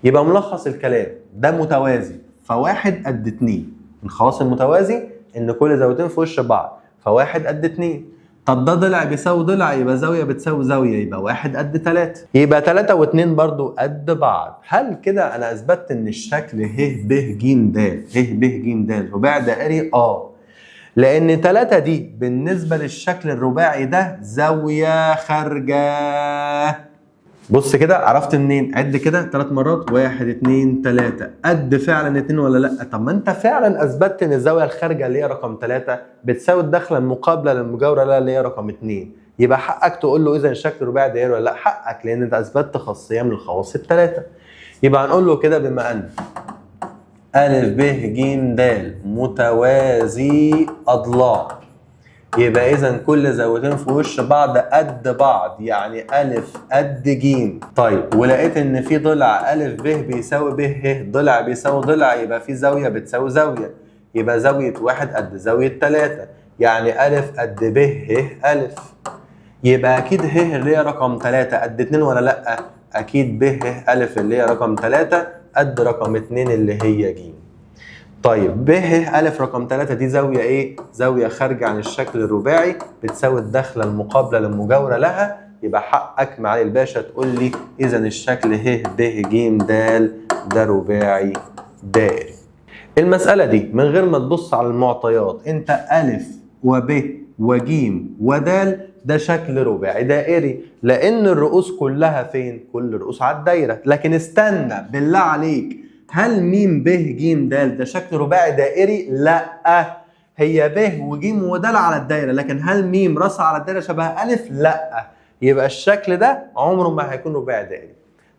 يبقى ملخص الكلام ده متوازي، فواحد قد 2 من خواص المتوازي ان كل زاويتين في وش بعض، فواحد قد 2. طب ده ضلع بيساوي ضلع يبقى زاوية بتساوي زاوية، يبقى واحد قد 3، يبقى 3 و2 برضو قد بعض. هل كده انا اثبتت ان الشكل ه ب ج د ه ب ج د رباعي دائري؟ لان 3 دي بالنسبة للشكل الرباعي ده زاوية خارجة. بص كده عرفت منين؟ عد كده 3 مرات، 1 2 3، قد فعلا 2 ولا لا؟ طب ما انت فعلا اثبتت ان الزاوية الخارجة اللي هي رقم 3 بتساوي الداخلة المقابلة للمجاوره لها اللي هي رقم 2، يبقى حقك تقول له اذا الشكل رباعي دائري ولا لا؟ حقك، لان انت اثبتت خاصية من الخواص الثلاثة. يبقى هنقول له كده بما ان أ ب ج د متوازي اضلاع، يبقى اذا كل زاويتين في وش بعض قد بعض، يعني أ قد ج. طيب ولقيت ان في ضلع أ ب بيساوي ب ه، ضلع بيساوي ضلع، يبقى في زاوية بتساوي زاوية، يبقى زاوية 1 قد زاوية 3، يعني أ قد ب ه أ، يبقى اكيد ه اللي هي رقم 3 قد 2 ولا لا؟ اكيد ب ه أ اللي هي رقم 3 قد رقم 2 اللي هي ج. طيب ب ه أ رقم 3 دي زاوية إيه؟ زاوية خارجة عن الشكل الرباعي بتساوي الداخلة المقابلة للمجاورة لها، يبقى حقك معالي الباشا تقول لي إذا الشكل ه ب ج د ده رباعي دائري. المسألة دي من غير ما تبص على المعطيات، أنت أ وب وج ود ده شكل رباعي دائري، لأن الرؤوس كلها فين؟ كل الرؤوس على الدايرة. لكن استنى بالله عليك، هل م ب ج د ده شكل رباعي دائري؟ لا، هي ب وج ود على الدايرة، لكن هل م راسها على الدايرة شبه أ؟ لا، يبقى الشكل ده عمره ما هيكون رباعي دائري.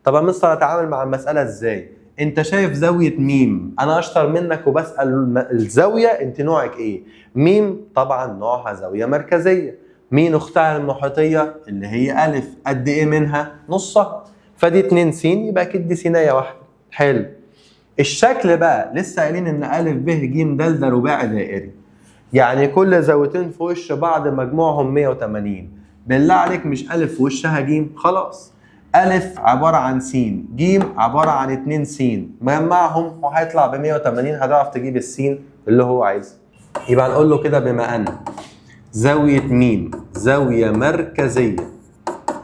طب يا مستر اتعامل مع المسالة ازاي؟ انت شايف زاوية م، انا اشطر منك وبسال الزاوية انت نوعك ايه؟ م طبعا نوعها زاوية مركزية، مين اختها المحيطيه اللي هي أ قد ايه منها؟ نصها، فدي 2 س، يبقى اكيد دي سينيه واحدة. حلو. الشكل بقى لسه قايلين ان أ ب ج د ده رباعي دائري، يعني كل زاويتين في وش بعض مجموعهم 180. بالله عليك مش أ في وشها ج؟ خلاص، أ عبارة عن س، ج عبارة عن 2 س، مجمعهم وهيطلع ب 180، هتعرف تجيب السين اللي هو عايزه. يبقى هنقول له كده بما ان زاوية م زاوية مركزية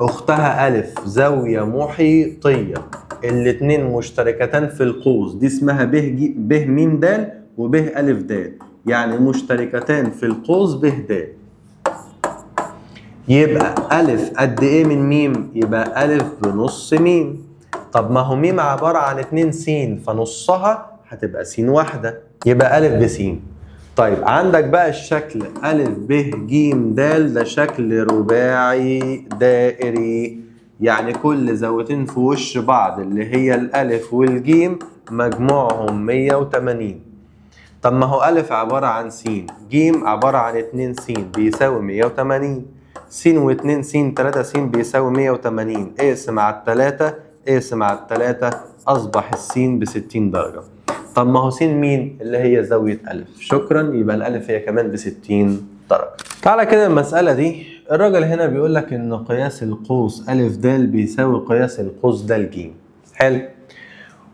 أختها أ زاوية محيطية، الاتنين مشتركتان في القوس، دي اسمها ب ج ب م د وب أ د، يعني مشتركتان في القوس ب د. يبقى أ قد إيه من م؟ يبقى أ بنص م. طب ما هو م عبارة عن 2 س، فنصها هتبقى س واحدة، يبقى أ بس. طيب عندك بقى الشكل أ ب ج د ده شكل رباعي دائري، يعني كل زاويتين في وش بعض اللي هي الألف والجيم مجموعهم 180. طب ما هو ألف عبارة عن س، ج عبارة عن 2 س بيساوي 180، س و2 س 3 س بيساوي 180، اقسم على التلاتة، اقسم على التلاتة، أصبح السين ب 60 درجة. طب ما هو س مين؟ اللي هي زاوية ألف. شكرا، يبقى الألف هي كمان ب 60 درجة. تعالى كده المسألة دي، الراجل هنا بيقول لك إن قياس القوس ألف د بيساوي قياس القوس د ج. حلو.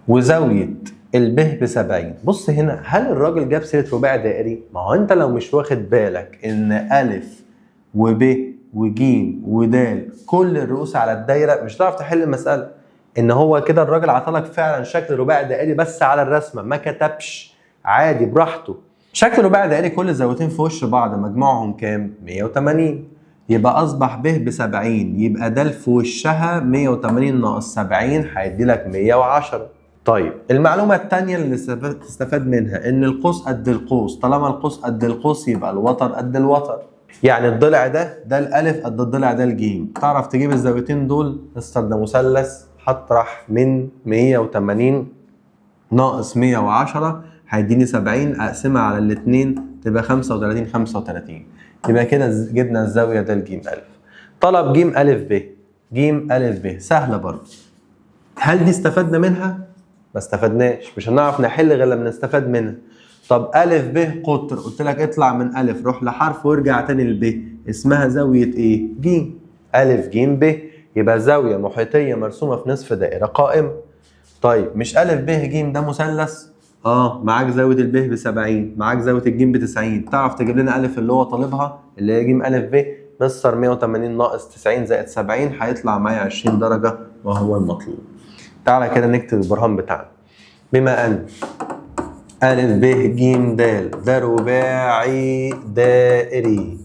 وزاوية الب ب 70. بص هنا، هل الراجل جاب سيرة رباعي دائري؟ ما هو أنت لو مش واخد بالك إن ألف وب وج ودال كل الرؤوس على الدايرة مش هتعرف تحل المسألة. إن هو كده الراجل عطالك فعلا شكل رباعي دائري بس على الرسمة، ما كتبش، عادي براحته. شكل رباعي دائري كل الزاويتين في وش بعض مجموعهم كام؟ 180. يبقى أصبح ب ب 70، يبقى د في وشها 180 ناقص 70 هيدي لك 110. طيب المعلومة الثانية اللي تستفاد منها إن القوس قد القوس، طالما القوس قد القوس يبقى الوتر قد الوتر. يعني الضلع ده الألف قد الضلع ده الجيم. تعرف تجيب الزاويتين دول؟ مستر ده مثلث، هطرح من 180 ناقص 110 هيديني 70، أقسمها على الاتنين تبقى 35 35. يبقى كده جبنا الزاوية ده الجيم ألف. طلب جيم ألف ب، جيم ألف ب سهلة برضه. هل دي استفدنا منها؟ ما استفدناش، مش هنعرف نحل غير لما نستفاد منها. طب ألف ب قطر، قلت لك اطلع من ألف روح لحرف وارجع تاني لب، اسمها زاوية إيه؟ جيم. ألف جيم ب، يبقى زاوية محيطية مرسومة في نصف دائرة قائمة. طيب مش ألف ب ج ده مثلث؟ معاك زاوية الب ب 70، معاك زاوية الجيم ب 90، تعرف تجيب لنا ألف اللي هو طالبها اللي هي جيم ألف ب؟ مصر 180 ناقص 90 زائد 70 هيطلع معايا 20 درجة وهو المطلوب. تعالى كده نكتب البرهان بتاعنا. بما أن ألف ب ج د ده رباعي دائري،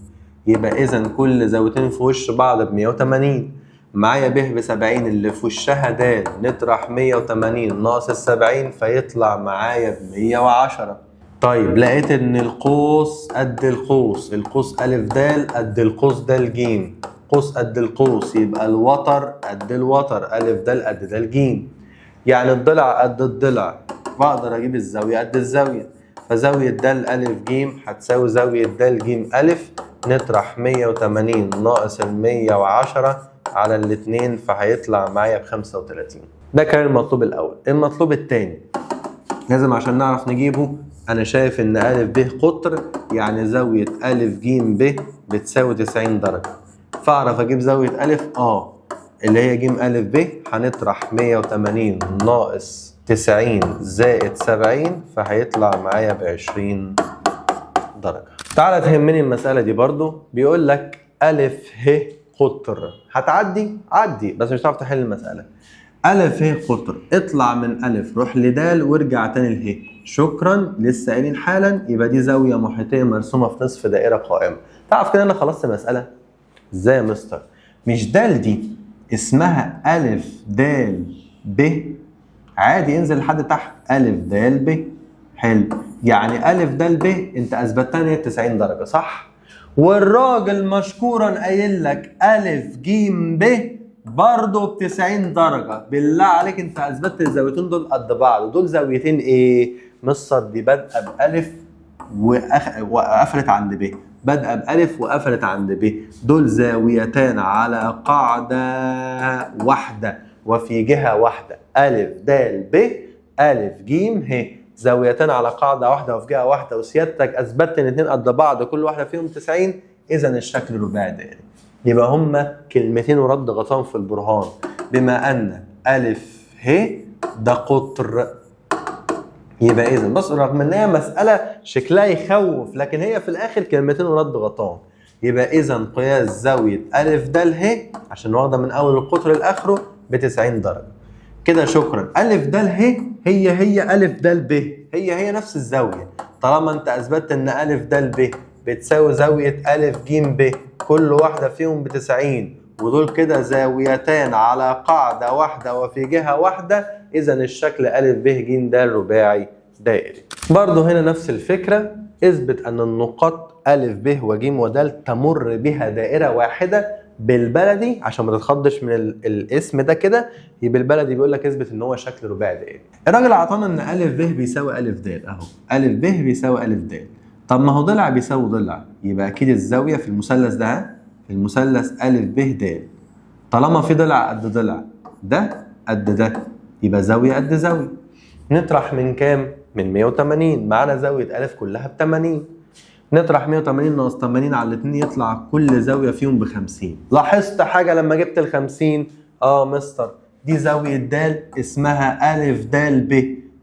يبقى إذا كل زاويتين في وش بعض ب 180. معايا ب ب 70 اللي في وشها د، نطرح 180 ناقص ال 70 فيطلع معايا ب 110. طيب لقيت إن القوس قد القوس، القوس ألف د قد القوس د ج، قوس قد القوس يبقى الوتر قد الوتر، ألف د قد د ج، يعني الضلع قد الضلع، بقدر أجيب الزاوية قد الزاوية. فزاوية د ألف ج هتساوي زاوية د ج ألف، نطرح 180 ناقص ال 110 على الاتنين فهيطلع معايا ب 35. ده كان المطلوب الأول. المطلوب التاني لازم عشان نعرف نجيبه، أنا شايف إن ألف ب قطر، يعني زاوية ألف ج ب بتساوي 90 درجة، فأعرف أجيب زاوية ألف اللي هي ج ألف ب، هنطرح 180 ناقص 90 زائد 70 فهيطلع معايا ب 20 درجة. تعالى تهمني المسألة دي برضو، بيقول لك ألف ه قطر، هتعدي عدي بس مش هتعرف تحل المسألة. ألف ه قطر، اطلع من ألف روح لدال وارجع تاني له، شكرا لسه قايلين حالا، يبقى دي زاوية محيطية مرسومة في نصف دائرة قائمة. تعرف كده أنا خلصت المسألة؟ ازاي يا مستر؟ مش دال دي اسمها ألف دال ب، عادي انزل لحد تحت ألف دال ب، حلو، يعني ألف دال ب أنت أثبتها إن هي 90 درجة صح؟ والراجل مشكورا قايل لك ألف جيم ب برضه ب 90 درجة، بالله عليك أنت أثبتت الزاويتين دول قد بعض، دول زاويتين إيه؟ مصر دي بادئة بألف وقفلت عند ب، بادئة بألف وقفلت عند ب، دول زاويتان على قاعدة واحدة وفي جهة واحدة، ألف د ب ألف ج ه، زاويتان على قاعدة واحدة وفي جهة واحدة، وسيادتك أثبتت إن اتنين قد بعض كل واحدة فيهم 90، إذا الشكل رباعي دائري. يبقى هما كلمتين ورد غطاهم في البرهان. بما أن ألف ه ده قطر، يبقى إذا بص رغم إن هي مسألة شكلها يخوف لكن هي في الآخر كلمتين ورد غطاهم. يبقى إذا قياس زاوية ألف د ه عشان واخدة من أول القطر لآخره ب 90 درجة. كده شكرا. ألف د ه هي هي ألف د ب، هي هي نفس الزاوية، طالما أنت أثبتت إن ألف د ب بتساوي زاوية ألف ج ب كل واحدة فيهم ب 90، ودول كده زاويتان على قاعدة واحدة وفي جهة واحدة، إذا الشكل ألف ب ج د رباعي دائري. برضه هنا نفس الفكرة، اثبت أن النقاط ألف ب وج ود تمر بها دائرة واحدة بالبلدي عشان ما تتخضش من الاسم ده كده، يبقى بالبلدي بيقول لك اثبت ان هو شكل رباعي دائري. الراجل عطانا ان ا ب بيساوي ا د، اهو ا ب بيساوي ا د. طب ما هو ضلع بيساوي ضلع، يبقى اكيد الزاوية في المثلث ده، في المثلث ا ب د، طالما في ضلع قد ضلع، ده قد ده، يبقى زاوية قد زاوية. نطرح من كام؟ من 180، معانا زاوية أ كلها ب 80. نطرح 180 ناقص 80 على الاثنين، يطلع كل زاوية فيهم ب 50. لاحظت حاجة لما جبت ال 50؟ مستر دي زاوية د اسمها أ د ب،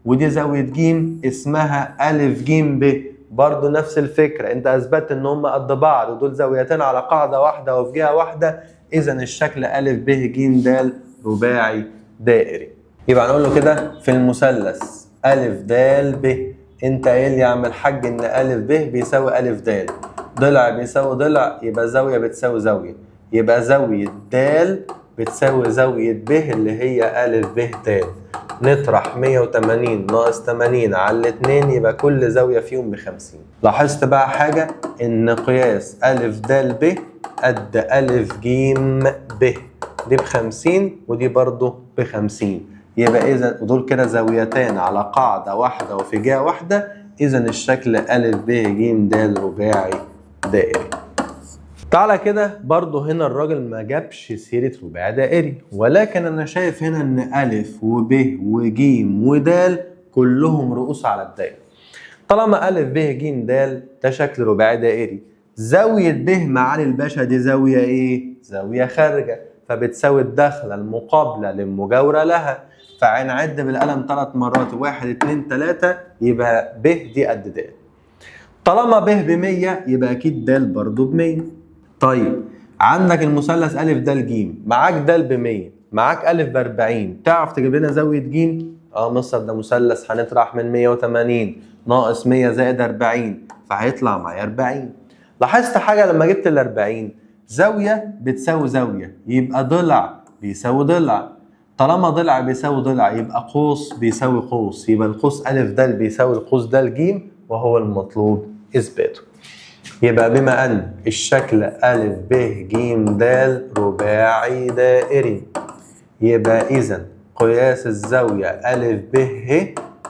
ودي زاوية ج اسمها أ ج ب، برضه نفس الفكرة، انت اثبتت ان هم قد بعض ودول زاويتين على قاعدة واحدة وفي جهة واحدة، اذا الشكل أ ب ج د رباعي دائري. يبقى نقول له كده في المثلث أ د ب، انت قايل لي يا عم الحاج ان أ ب بيساوي أ د، ضلع بيساوي ضلع، يبقى زاوية بتساوي زاوية، يبقى زاوية د بتساوي زاوية ب اللي هي أ ب د. نطرح 180 ناقص 80 على الاثنين، يبقى كل زاوية فيهم ب 50. لاحظت بقى حاجة؟ ان قياس أ د ب قد أ ج ب، دي ب 50 ودي برضه ب 50، يبقى إذا ودول كده زاويتان على قاعدة واحدة وفي جهة واحدة، إذا الشكل أ ب ج د رباعي دائري. تعالى كده برضه هنا الراجل ما جابش سيرة رباعي دائري، ولكن أنا شايف هنا إن أ وب وج ود كلهم رؤوس على الدائرة. طالما أ ب ج د ده شكل رباعي دائري، زاوية ب معالي الباشا دي زاوية إيه؟ زاوية خارجة، فبتساوي الدخلة المقابلة للمجاورة لها، فهنعد بالقلم 3 مرات، 1 2 3، يبقى ب دي قد د. طالما ب ب 100 يبقى اكيد د برضه ب 100. طيب عندك المثلث ا د ج، معاك د ب 100، معاك ا ب 40، تعرف تجيب لنا زاوية ج؟ مستر ده مثلث، هنطرح من 180 ناقص 100 زائد 40، فهيطلع معايا 40. لاحظت حاجة لما جبت ال 40؟ زاوية بتساوي زاوية، يبقى ضلع بيساوي ضلع، طالما ضلع بيساوي ضلع يبقى قوس بيساوي قوس، يبقى القوس أ د بيساوي القوس د ج، وهو المطلوب إثباته. يبقى بما أن الشكل أ ب ج د رباعي دائري، يبقى إذا قياس الزاوية أ ب ه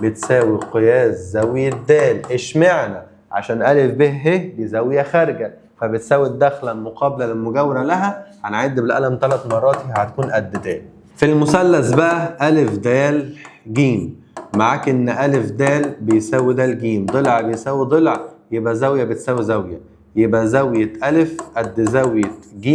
بتساوي قياس زاوية د. اشمعنى؟ عشان أ ب ه دي زاوية خارجة، فبتساوي الدخلة المقابلة للمجاورة لها. هنعد بالقلم 3 مرات، هتكون قد د. في المثلث بقى أ د ج، معاك إن أ د بيساوي د ج، ضلع بيساوي ضلع، يبقى زاوية بتساوي زاوية، يبقى زاوية أ قد زاوية ج.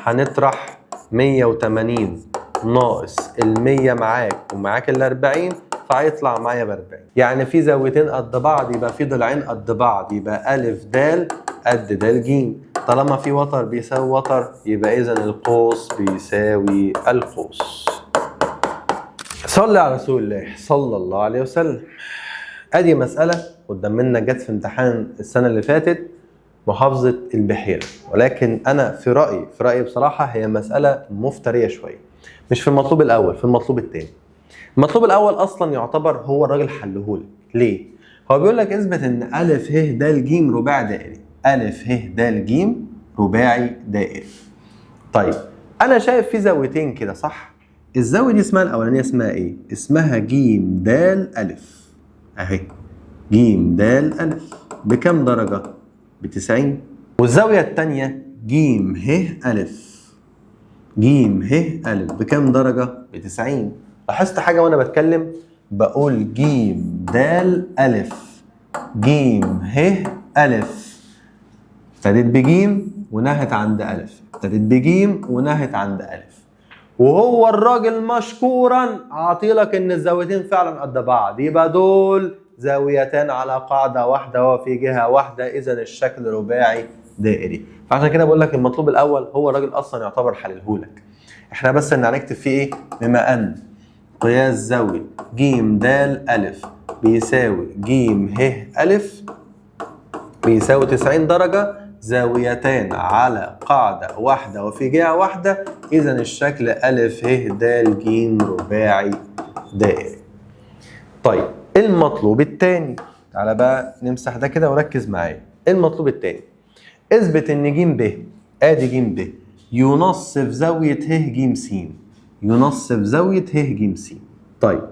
هنطرح 180 ناقص ال 100 معاك ومعاك ال 40، فهيطلع معايا ب 40. يعني في زاويتين قد بعض، يبقى في ضلعين قد بعض، يبقى أ د قد د ج. طالما في وتر بيساوي وتر، يبقى إذا القوس بيساوي القوس. صلي على رسول الله صلى الله عليه وسلم. ادي مسألة قدام منا جت في امتحان السنة اللي فاتت محافظة البحيرة، ولكن أنا في رأيي بصراحة هي مسألة مفترية شوية، مش في المطلوب الأول، في المطلوب الثاني. المطلوب الأول أصلا يعتبر هو الراجل حلهولك. ليه؟ هو بيقول لك اثبت إن أ ه د ج رباعي دائري، أ ه د ج رباعي دائري. طيب أنا شايف في زاويتين كده صح؟ الزاوية دي اسمها الأولانية اسمها إيه؟ اسمها ج د أ، أهي ج د أ بكام درجة؟ ب 90. والزاوية الثانية ج ه أ، ج ه أ بكام درجة؟ ب 90. لاحظت حاجة وأنا بتكلم؟ بقول ج د أ ج ه أ، ابتدت بجيم ونهت عند أ، ابتدت بجيم ونهت عند أ، وهو الراجل مشكورا عاطيلك ان الزاويتين فعلا قد بعض، يبقى دول زاويتان على قاعدة واحدة وفي جهة واحدة، اذا الشكل رباعي دائري. فعشان كده بقول لك المطلوب الاول هو الراجل اصلا يعتبر حللهولك، احنا بس ان هنكتب فيه ايه؟ بما ان قياس زاوية ج د أ بيساوي ج ه أ بيساوي 90 درجة، زاويتان على قاعدة واحدة وفي جهة واحدة، إذا الشكل أ ه د ج رباعي دائري. طيب المطلوب الثاني، تعالى بقى نمسح ده كده وركز معايا. المطلوب الثاني اثبت ان ج ب، ادي ج ب ينصف زاوية ه ج س، ينصف زاوية ه ج س. طيب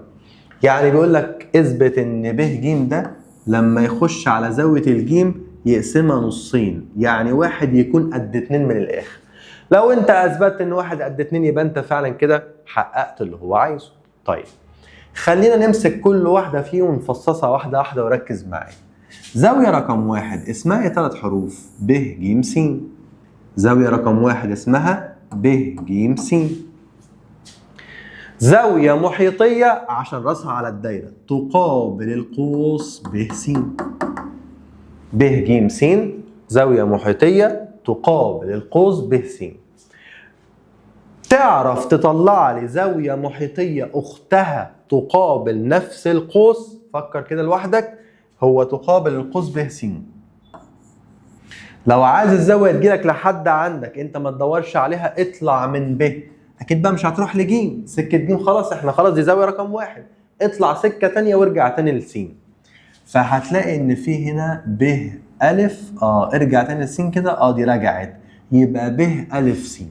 يعني بيقول لك اثبت ان ب ج ده لما يخش على زاوية الجيم يقسمها نصين، يعني واحد يكون قد 2 من الاخر. لو انت اثبتت ان واحد قد 2 يبقى انت فعلا كده حققت اللي هو عايزه. طيب خلينا نمسك كل واحدة فيهم ونفصصها واحدة واحدة وركز معايا. زاوية رقم 1 اسمها 3 حروف، ب ج س. زاوية رقم 1 اسمها ب ج س. زاوية محيطية عشان راسها على الدايرة تقابل القوس ب س. ب ج س زاوية محيطية تقابل القوس ب س. تعرف تطلع لي زاوية محيطية أختها تقابل نفس القوس؟ فكر كده لوحدك، هو تقابل القوس ب س. لو عايز الزاوية تجيلك لحد عندك انت ما تدورش عليها، اطلع من ب، اكيد بقى مش هتروح لجيم، سكة جيم خلاص احنا خلاص دي زاوية رقم 1، اطلع سكة تانية وارجع تاني لسين. فهتلاقي ان في هنا ب ألف، ارجع تاني لسين كده، دي رجعت، يبقى ب ألف س.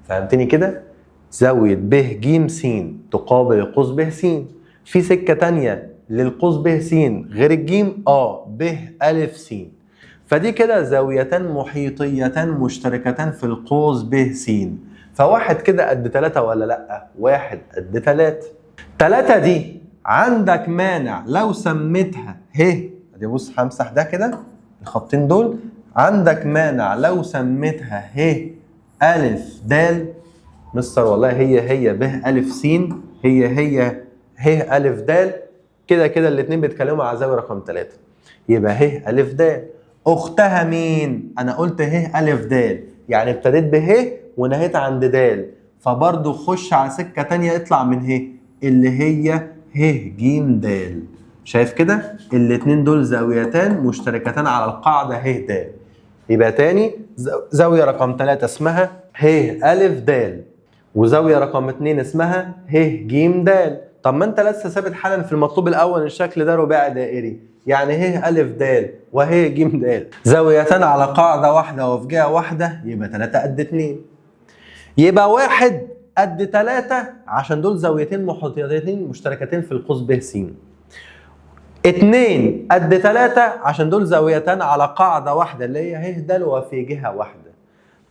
فهمتني كده؟ زاوية ب ج س تقابل القوس ب س. في سكة تانية للقوس ب س غير الجيم، ب ألف س. فدي كده زاويتان محيطيتان مشتركتان في القوس ب س. فواحد كده قد 3 ولا لأ؟ واحد قد 3. 3 دي عندك مانع لو سميتها ه، ادي بص همسح ده كده الخطين دول، عندك مانع لو سميتها ه ألف د؟ مستر والله هي هي ب ألف س، هي هي ه ألف د، كده كده الاتنين بيتكلموا على زاوية رقم 3، يبقى ه ألف د. أختها مين؟ أنا قلت ه ألف د، يعني ابتديت به ونهيت عند د، فبرضه خش على سكة تانية اطلع من ه اللي هي ه ج د. شايف كده؟ الاتنين دول زاويتان مشتركتان على القاعدة ه د. يبقى تاني زاوية رقم 3 اسمها ه ألف د، وزاوية رقم 2 اسمها ه ج د. طب ما انت لسه ثابت حالا في المطلوب الاول الشكل ده رباعي دائري، يعني ه ألف د وه ج د زاويتان على قاعدة واحدة وفي جهة واحدة، يبقى 3 قد 2، يبقى 1 قد 3 عشان دول زاويتين محيطيتين مشتركتين في القوس ب س. 2 قد 3 عشان دول زاويتان على قاعدة واحدة اللي هي ه د وفي جهة واحدة.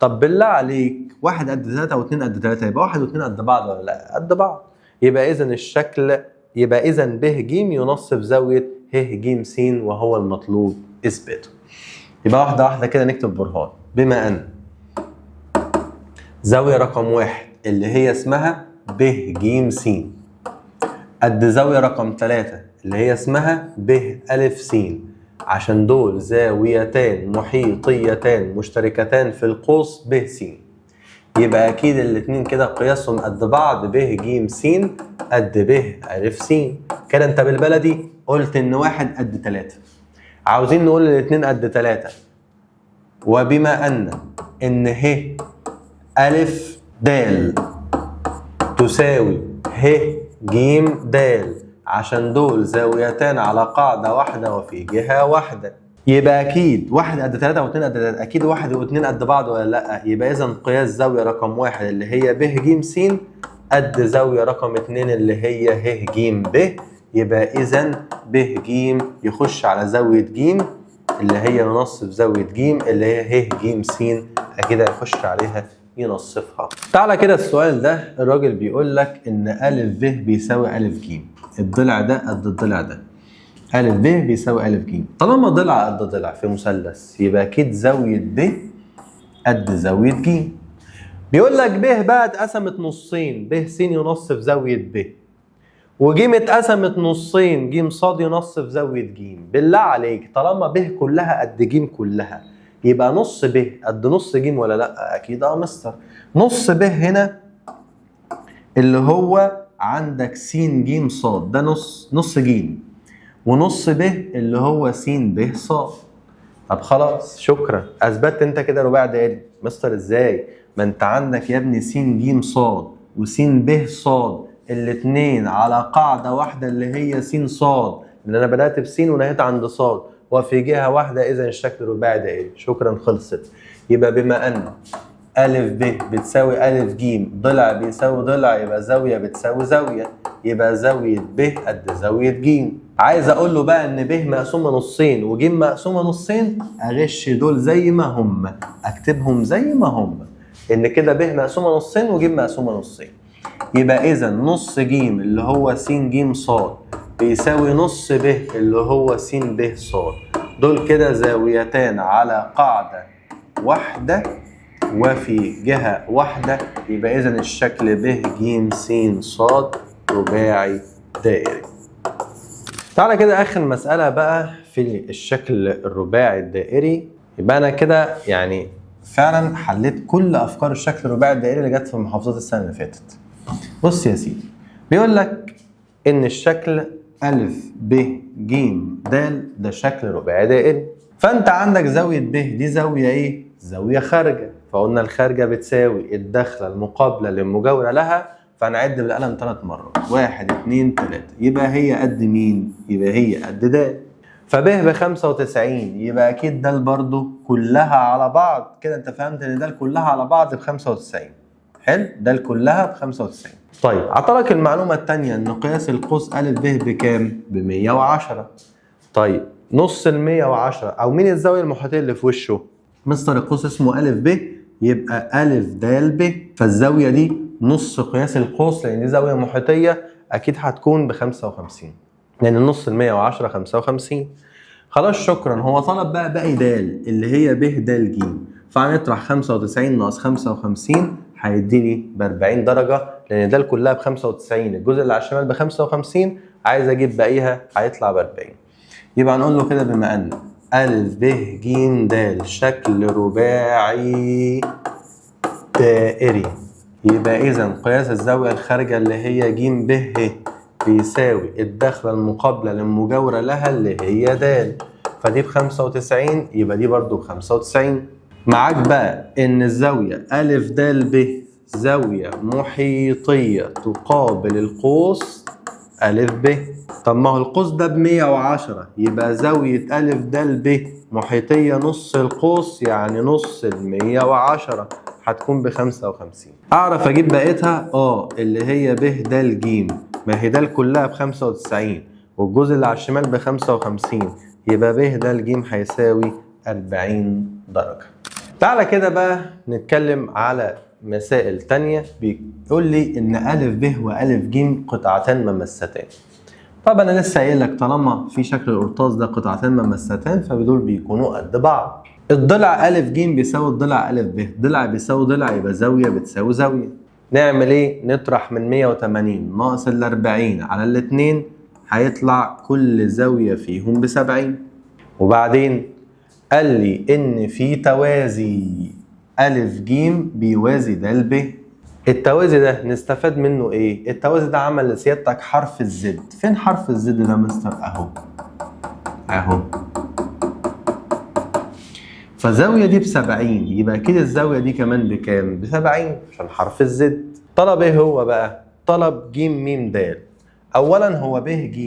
طب بالله عليك 1 قد 3 و2 قد 3، يبقى 1 و2 قد بعض ولا لا؟ قد بعض. يبقى إذا الشكل، يبقى إذا ب ج ينصف زاوية ه ج س وهو المطلوب إثباته. يبقى واحدة واحدة كده نكتب برهان. بما أن زاوية رقم 1 اللي هي اسمها ب ج س قد زاوية رقم 3 اللي هي اسمها ب ألف س، عشان دول زاويتان محيطيتان مشتركتان في القوس ب س، يبقى أكيد الاتنين كده قياسهم قد بعض، ب ج س قد ب ألف س. كده أنت بالبلدي قلت إن 1 قد 3، عاوزين نقول الاتنين قد 3، وبما أن ه ألف د تساوي ه ج د عشان دول زاويتان على قاعدة واحدة وفي جهة واحدة، يبقى أكيد 1 قد 3 و2 قد 3، أكيد 1 و2 قد بعض ولا لأ؟ يبقى إذا قياس زاوية رقم 1 اللي هي ب ج س قد زاوية رقم 2 اللي هي ه ج ب، يبقى إذا ب ج يخش على زاوية ج اللي هي ينصف زاوية ج اللي هي ه ج س، أكيد هيخش عليها ينصفها. تعالى كده السؤال ده الراجل بيقول لك إن أ ب بيساوي أ ج، الضلع ده قد الضلع ده، أ ب بيساوي أ ج. طالما ضلع قد ضلع في مثلث يبقى أكيد زاوية ب قد زاوية ج. بيقول لك ب بقى اتقسمت نصين، ب س ينصف زاوية ب، وج اتقسمت نصين، ج ص ينصف زاوية ج. بالله عليك طالما ب كلها قد ج كلها يبقى نص ب قد نص ج ولا لا؟ اكيد مستر. نص ب هنا اللي هو عندك س ج ص ده نص ج، ونص ب اللي هو س ب ص. طب خلاص شكرا، اثبتت انت كده رباعي دائري. مستر ازاي؟ ما انت عندك يا ابني س ج ص وس ب ص الاتنين على قاعدة واحدة اللي هي س ص، اللي انا بدأت بس ونهيت عند ص، وفي جهة واحدة، إذا الشكل رباعي دائري. شكرا خلصت. يبقى بما أن أ ب بتساوي أ ج، ضلع بيساوي ضلع يبقى زاوية بتساوي زاوية، يبقى زاوية ب قد زاوية ج. عايز أقول له بقى إن ب مقسومة نصين وج مقسومة نصين، أغش دول زي ما هم، أكتبهم زي ما هم، إن كده ب مقسومة نصين وج مقسومة نصين. يبقى إذا نص ج اللي هو س ج ص بيساوي نص ب اللي هو س ب ص. دول كده زاويتان على قاعدة واحدة وفي جهة واحدة، يبقى إذا الشكل ب ج س ص رباعي دائري. تعالى كده آخر مسألة بقى في الشكل الرباعي الدائري. يبقى أنا كده يعني فعلا حليت كل أفكار الشكل الرباعي الدائري اللي جت في محافظات السنة اللي فاتت. بص يا سيدي، بيقول لك إن الشكل أ ب ج د ده شكل رباعي دائري، فأنت عندك زاوية ب دي زاوية إيه؟ زاوية خارجة، فقلنا الخارجة بتساوي الداخلة المقابلة للمجاورة لها، فهنعد بالقلم 3 مرات، 1 2 3، يبقى هي قد مين؟ يبقى هي قد د. فب ب 95، يبقى أكيد د برضه كلها على بعض كده، أنت فهمت إن د كلها على بعض ب 95. حلو، د كلها ب 95. طيب عطالك المعلومة الثانية إن قياس القوس أ ب بكام؟ ب 110. طيب نص ال 110 أو مين الزاوية المحيطية اللي في وشه؟ مستر القوس اسمه أ ب، يبقى أ د ب، فالزاوية دي نص قياس القوس لأن دي زاوية محيطية أكيد هتكون ب 55، لأن نص ال 110 55. خلاص شكرا. هو طلب بقى باقي د اللي هي ب د ج، فهنطرح 95 ناقص 55 هيديني ب 40 درجة، لأن د كلها ب 95، الجزء اللي على الشمال ب 55، عايز أجيب باقيها هيطلع ب 40. يبقى هنقول له كده بما أن أ ب ج د شكل رباعي دائري، يبقى إذا قياس الزاوية الخارجة اللي هي ج ب ه بيساوي الداخلة المقابلة للمجاورة لها اللي هي د، فدي ب 95 يبقى دي برضو ب 95. معاك بقى إن الزاوية أ د ب زاوية محيطية تقابل القوس أ ب. طب ما هو القوس ده ب 110، يبقى زاوية أ د ب محيطية نص القوس، يعني نص ال 110 هتكون ب 55. أعرف أجيب بقيتها؟ اللي هي ب د ج، ما هي د كلها ب 95 والجزء اللي على الشمال ب 55، يبقى ب د ج هيساوي 40 درجة. تعالى كده بقى نتكلم على مسائل تانية. بيقول لي إن أ ب وأ ج قطعتان ممستان. طب أنا لسه قايل لك طالما في شكل القرطاس ده قطعتان ممستان فدول بيكونوا قد بعض. الضلع أ ج بيساوي الضلع أ ب، ضلع بيساوي ضلع يبقى زاوية بتساوي زاوية. نعمل إيه؟ نطرح من 180 ناقص ال 40 على الاتنين، هيطلع كل زاوية فيهم ب 70. وبعدين قال لي إن في توازي أ ج بيوازي د ب. التوازي ده نستفاد منه إيه؟ التوازي ده عمل لسيادتك حرف ال Z. فين حرف ال Z ده مستر؟ أهو أهو. فزاوية دي ب70، يبقى كده الزاوية دي كمان بكام؟ ب70 عشان حرف ال Z. طلب إيه هو بقى؟ طلب ج م د. أولا هو ب ج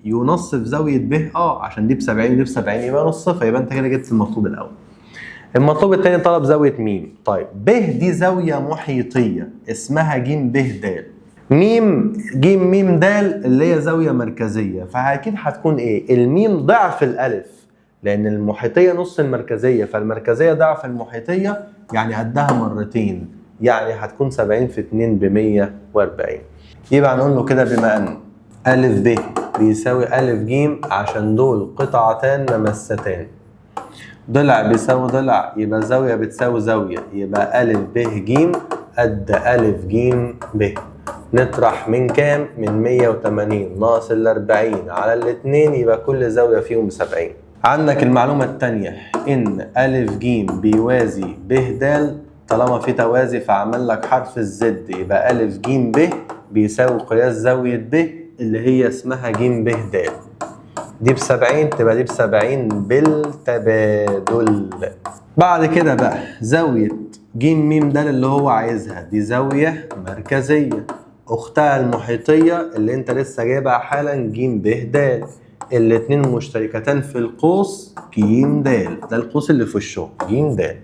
ينصف زاوية ب، عشان دي ب70 ودي ب70 يبقى نصفها، يبقى أنت كده جبت المطلوب الأول. المطلوب الثاني طلب زاوية م. طيب ب دي زاوية محيطية اسمها ج ب د، م ج م د اللي هي زاوية مركزية، فأكيد هتكون إيه؟ الميم ضعف الألف، لأن المحيطية نص المركزية، فالمركزية ضعف المحيطية يعني قدها مرتين، يعني هتكون 70 في 2 ب 140. يبقى هنقول له كده بما أن أ ب بيساوي أ ج عشان دول قطعتان ممستان، ضلع بيساوي ضلع يبقى زاوية بتساوي زاوية، يبقى أ ب ج قد أ ج ب. نطرح من كام؟ من 180 ناقص ال 40 على الاتنين، يبقى كل زاوية فيهم 70. عندك المعلومة التانية إن أ ج بيوازي ب د، طالما في توازي فعمل لك حرف ال Z، يبقى أ ج ب بيساوي قياس زاوية ب اللي هي اسمها ج ب د. دي ب70 تبقى دي ب70 بالتبادل. بعد كده بقى زاوية ج م د اللي هو عايزها دي زاوية مركزية، أختها المحيطية اللي أنت لسه جايبها حالا ج ب د، الاتنين مشتركتان في القوس ج د، ده القوس اللي في وشه ج د.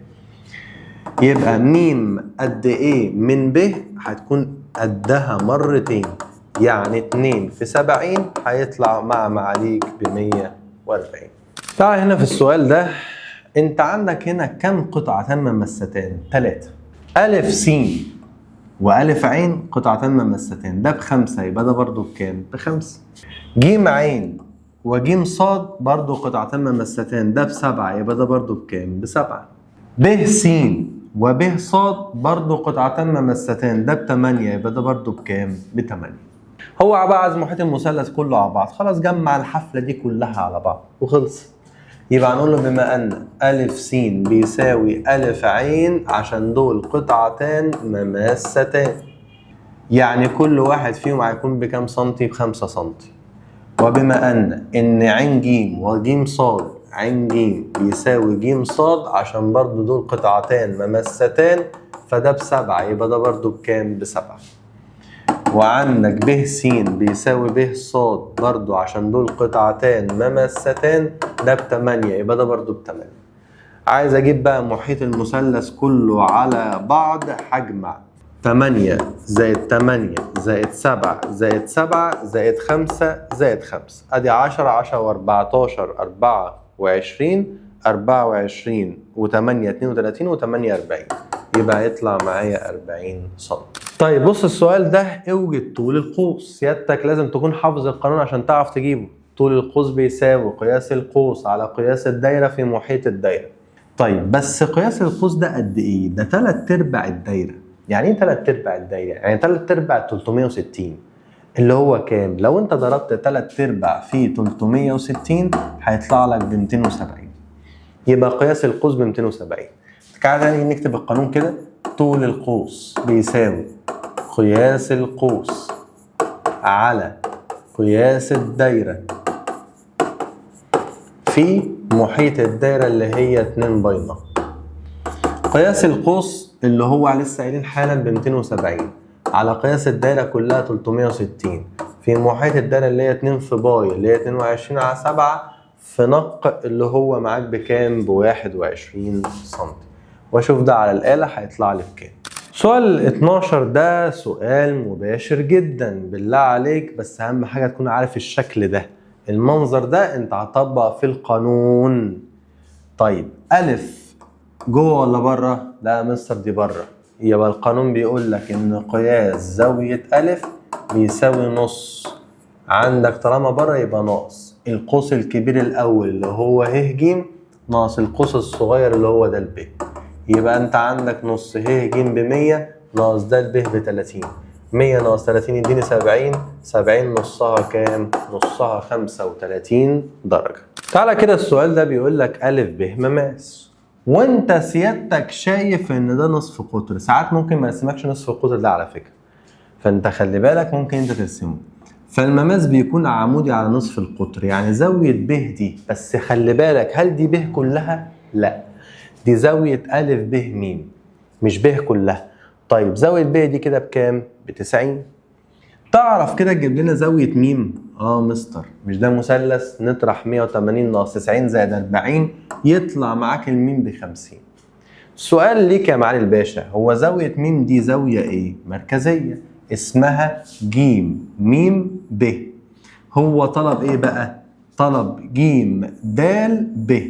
يبقى ميم قد ايه من ب؟ هتكون قدها مرتين، يعني 2 في 70 هيطلع مع معاليك ب 140. تعال هنا في السؤال ده، انت عندك هنا كم قطعتان ممستان؟ 3. ألف س وألف عين قطعتان ممستان، ده ب5، يبقى ده برضو بكام؟ ب5. جيم عين وجيم صاد برضو قطعتان ممستان، ده ب7، يبقى ده برضو بكام؟ ب7. ب س وب صاد برضو قطعتان ممستان، ده ب8، يبقى ده برضو بكام؟ ب8. هو بقى عايز محيط المثلث كله على بعض، خلاص جمع الحفلة دي كلها على بعض وخلص. يبقى هنقول له بما أن ألف س بيساوي ألف عين عشان دول قطعتان مماستان، يعني كل واحد فيهم هيكون بكام سنتي؟ ب5 سنتي. وبما أن عين جيم وجيم صاد، عين جيم بيساوي جيم صاد عشان برضو دول قطعتان مماستان، فده ب7، يبقى ده برضو بكام؟ ب7. وعندك ب س بيساوي ب صاد برضو عشان دول قطعتان مماستان، ده ب8، يبقى ده برضو ب8. عايز اجيب بقى محيط المثلث كله على بعض، هجمع 8 زائد 8 زائد 7 زائد 7 زائد 5 زائد 5، ادي 10، 10 واربعتاشر، 24، 24 وتمانية اتنين وتلاتين وتمانية أربعين، يبقى هيطلع معايا 40 سم. طيب بص السؤال ده، اوجد طول القوس. سيادتك لازم تكون حافظ القانون عشان تعرف تجيبه. طول القوس بيساوي قياس القوس على قياس الدايرة في محيط الدايرة. طيب بس قياس القوس ده قد ايه؟ ده 3/4 الدايرة. يعني ايه 3/4 الدايرة؟ يعني 3/4 360، اللي هو كام؟ لو انت ضربت 3/4 في 360 هيطلع لك ب 270، يبقى قياس القوس ب 270. تعالى تاني نكتب القانون كده، طول القوس بيساوي قياس القوس على قياس الدايرة في محيط الدايرة اللي هي 2 باينة. قياس القوس اللي هو لسه قايلين حالا ب 270 على قياس الدايرة كلها 360 في محيط الدايرة اللي هي 2 في باي اللي هي 22/7 في نق اللي هو معاك بكام؟ ب 21 سم. واشوف ده على الآلة هيطلع لي بكام. سؤال 12 ده سؤال مباشر جدا، بالله عليك بس أهم حاجة تكون عارف الشكل ده، المنظر ده انت هتطبق في القانون. طيب ألف جوه ولا بره؟ لا يا مستر دي بره. يبقى القانون بيقول لك إن قياس زاوية ألف بيساوي نص، عندك طالما بره يبقى ناقص القوس الكبير الأول اللي هو ه ج ناقص القوس الصغير اللي هو د ب. يبقى أنت عندك نص ه ج بمية ناقص د ب بتلاتين، مية ناقص تلاتين يديني 70، 70 نصها كام؟ نصها 35 درجة. تعالى كده السؤال ده بيقول لك ألف ب مماس، وانت سيادتك شايف ان ده نصف قطر. ساعات ممكن ما يرسمكش نصف القطر ده على فكرة، فانت خلي بالك ممكن انت ترسمه. فالمماس بيكون عمودي على نصف القطر، يعني زاوية ب دي، بس خلي بالك هل دي ب كلها؟ لا، دي زاوية ألف ب م مش ب كلها. طيب زاوية ب دي كده بكام؟ ب90. تعرف كده تجيب لنا زاوية م؟ مستر مش ده مثلث، نطرح 180 ناقص 90 زائد 40 يطلع معاك الميم ب50. سؤال ليك يا معالي الباشا، هو زاوية م دي زاوية ايه؟ مركزية، اسمها ج م ب. هو طلب ايه بقى؟ طلب ج د ب.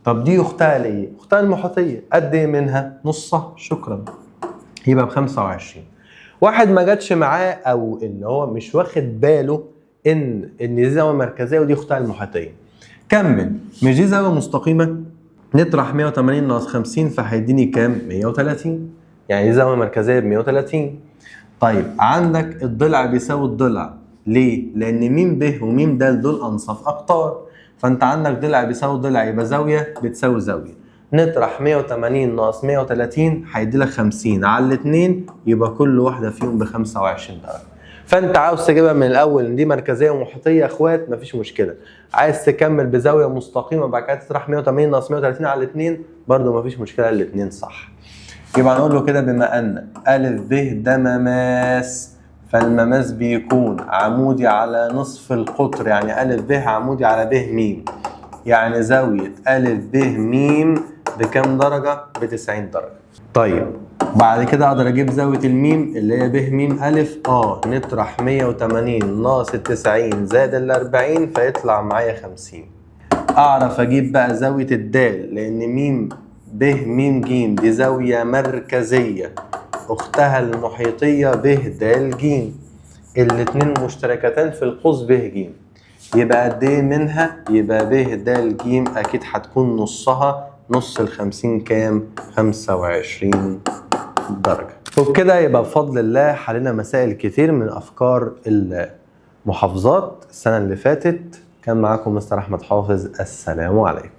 طب دي اختها ليه؟ اختها المحيطية، قد ايه منها؟ نصها، شكرا، يبقى ب25. واحد ما جاتش معاه او اللي هو مش واخد باله ان دي زاوية مركزية ودي اختها المحيطيه. كمل، مش دي زاوية مستقيمة؟ نطرح 180 ناقص 50 فهيديني كام؟ 130، يعني دي زاوية مركزية ب 130. طيب عندك الضلع بيساوي الضلع، ليه؟ لان م ب وم د دول انصاف اقطار، فانت عندك ضلع بيساوي ضلع يبقى زاوية بتساوي زاوية. نطرح 180 ناقص 130 هيدي لك 50 على الاثنين، يبقى كل واحدة فيهم ب 25 درجه. فانت عاوز تجيبها من الاول ان دي مركزية ومحيطيه اخوات، مفيش مشكلة. عايز تكمل بزاوية مستقيمة بعد كده تطرح 180 ناقص 130 على الاثنين، برده مفيش مشكلة، الاثنين صح. يبقى نقول له كده بما ان أ ب ده مماس، فالمماس بيكون عمودي على نصف القطر، يعني أ ب عمودي على ب م، يعني زاوية أ ب م بكام درجة؟ ب 90 درجة. طيب بعد كده اقدر اجيب زاوية الميم اللي هي ب م ألف، نطرح 180 ناقص 90 زائد ال 40 فيطلع معايا 50. اعرف اجيب بقى زاوية الدال، لان ميم ب م ج دي زاوية مركزية، اختها المحيطية ب د ج، الاتنين مشتركتان في القوس ب ج، يبقى قد ايه منها؟ يبقى ب د ج اكيد هتكون نصها، نص ال 50 كام؟ 25 درجة. وبكده يبقى بفضل الله حلينا مسائل كتير من افكار المحافظات السنة اللي فاتت. كان معاكم مستر احمد حافظ، السلام عليكم.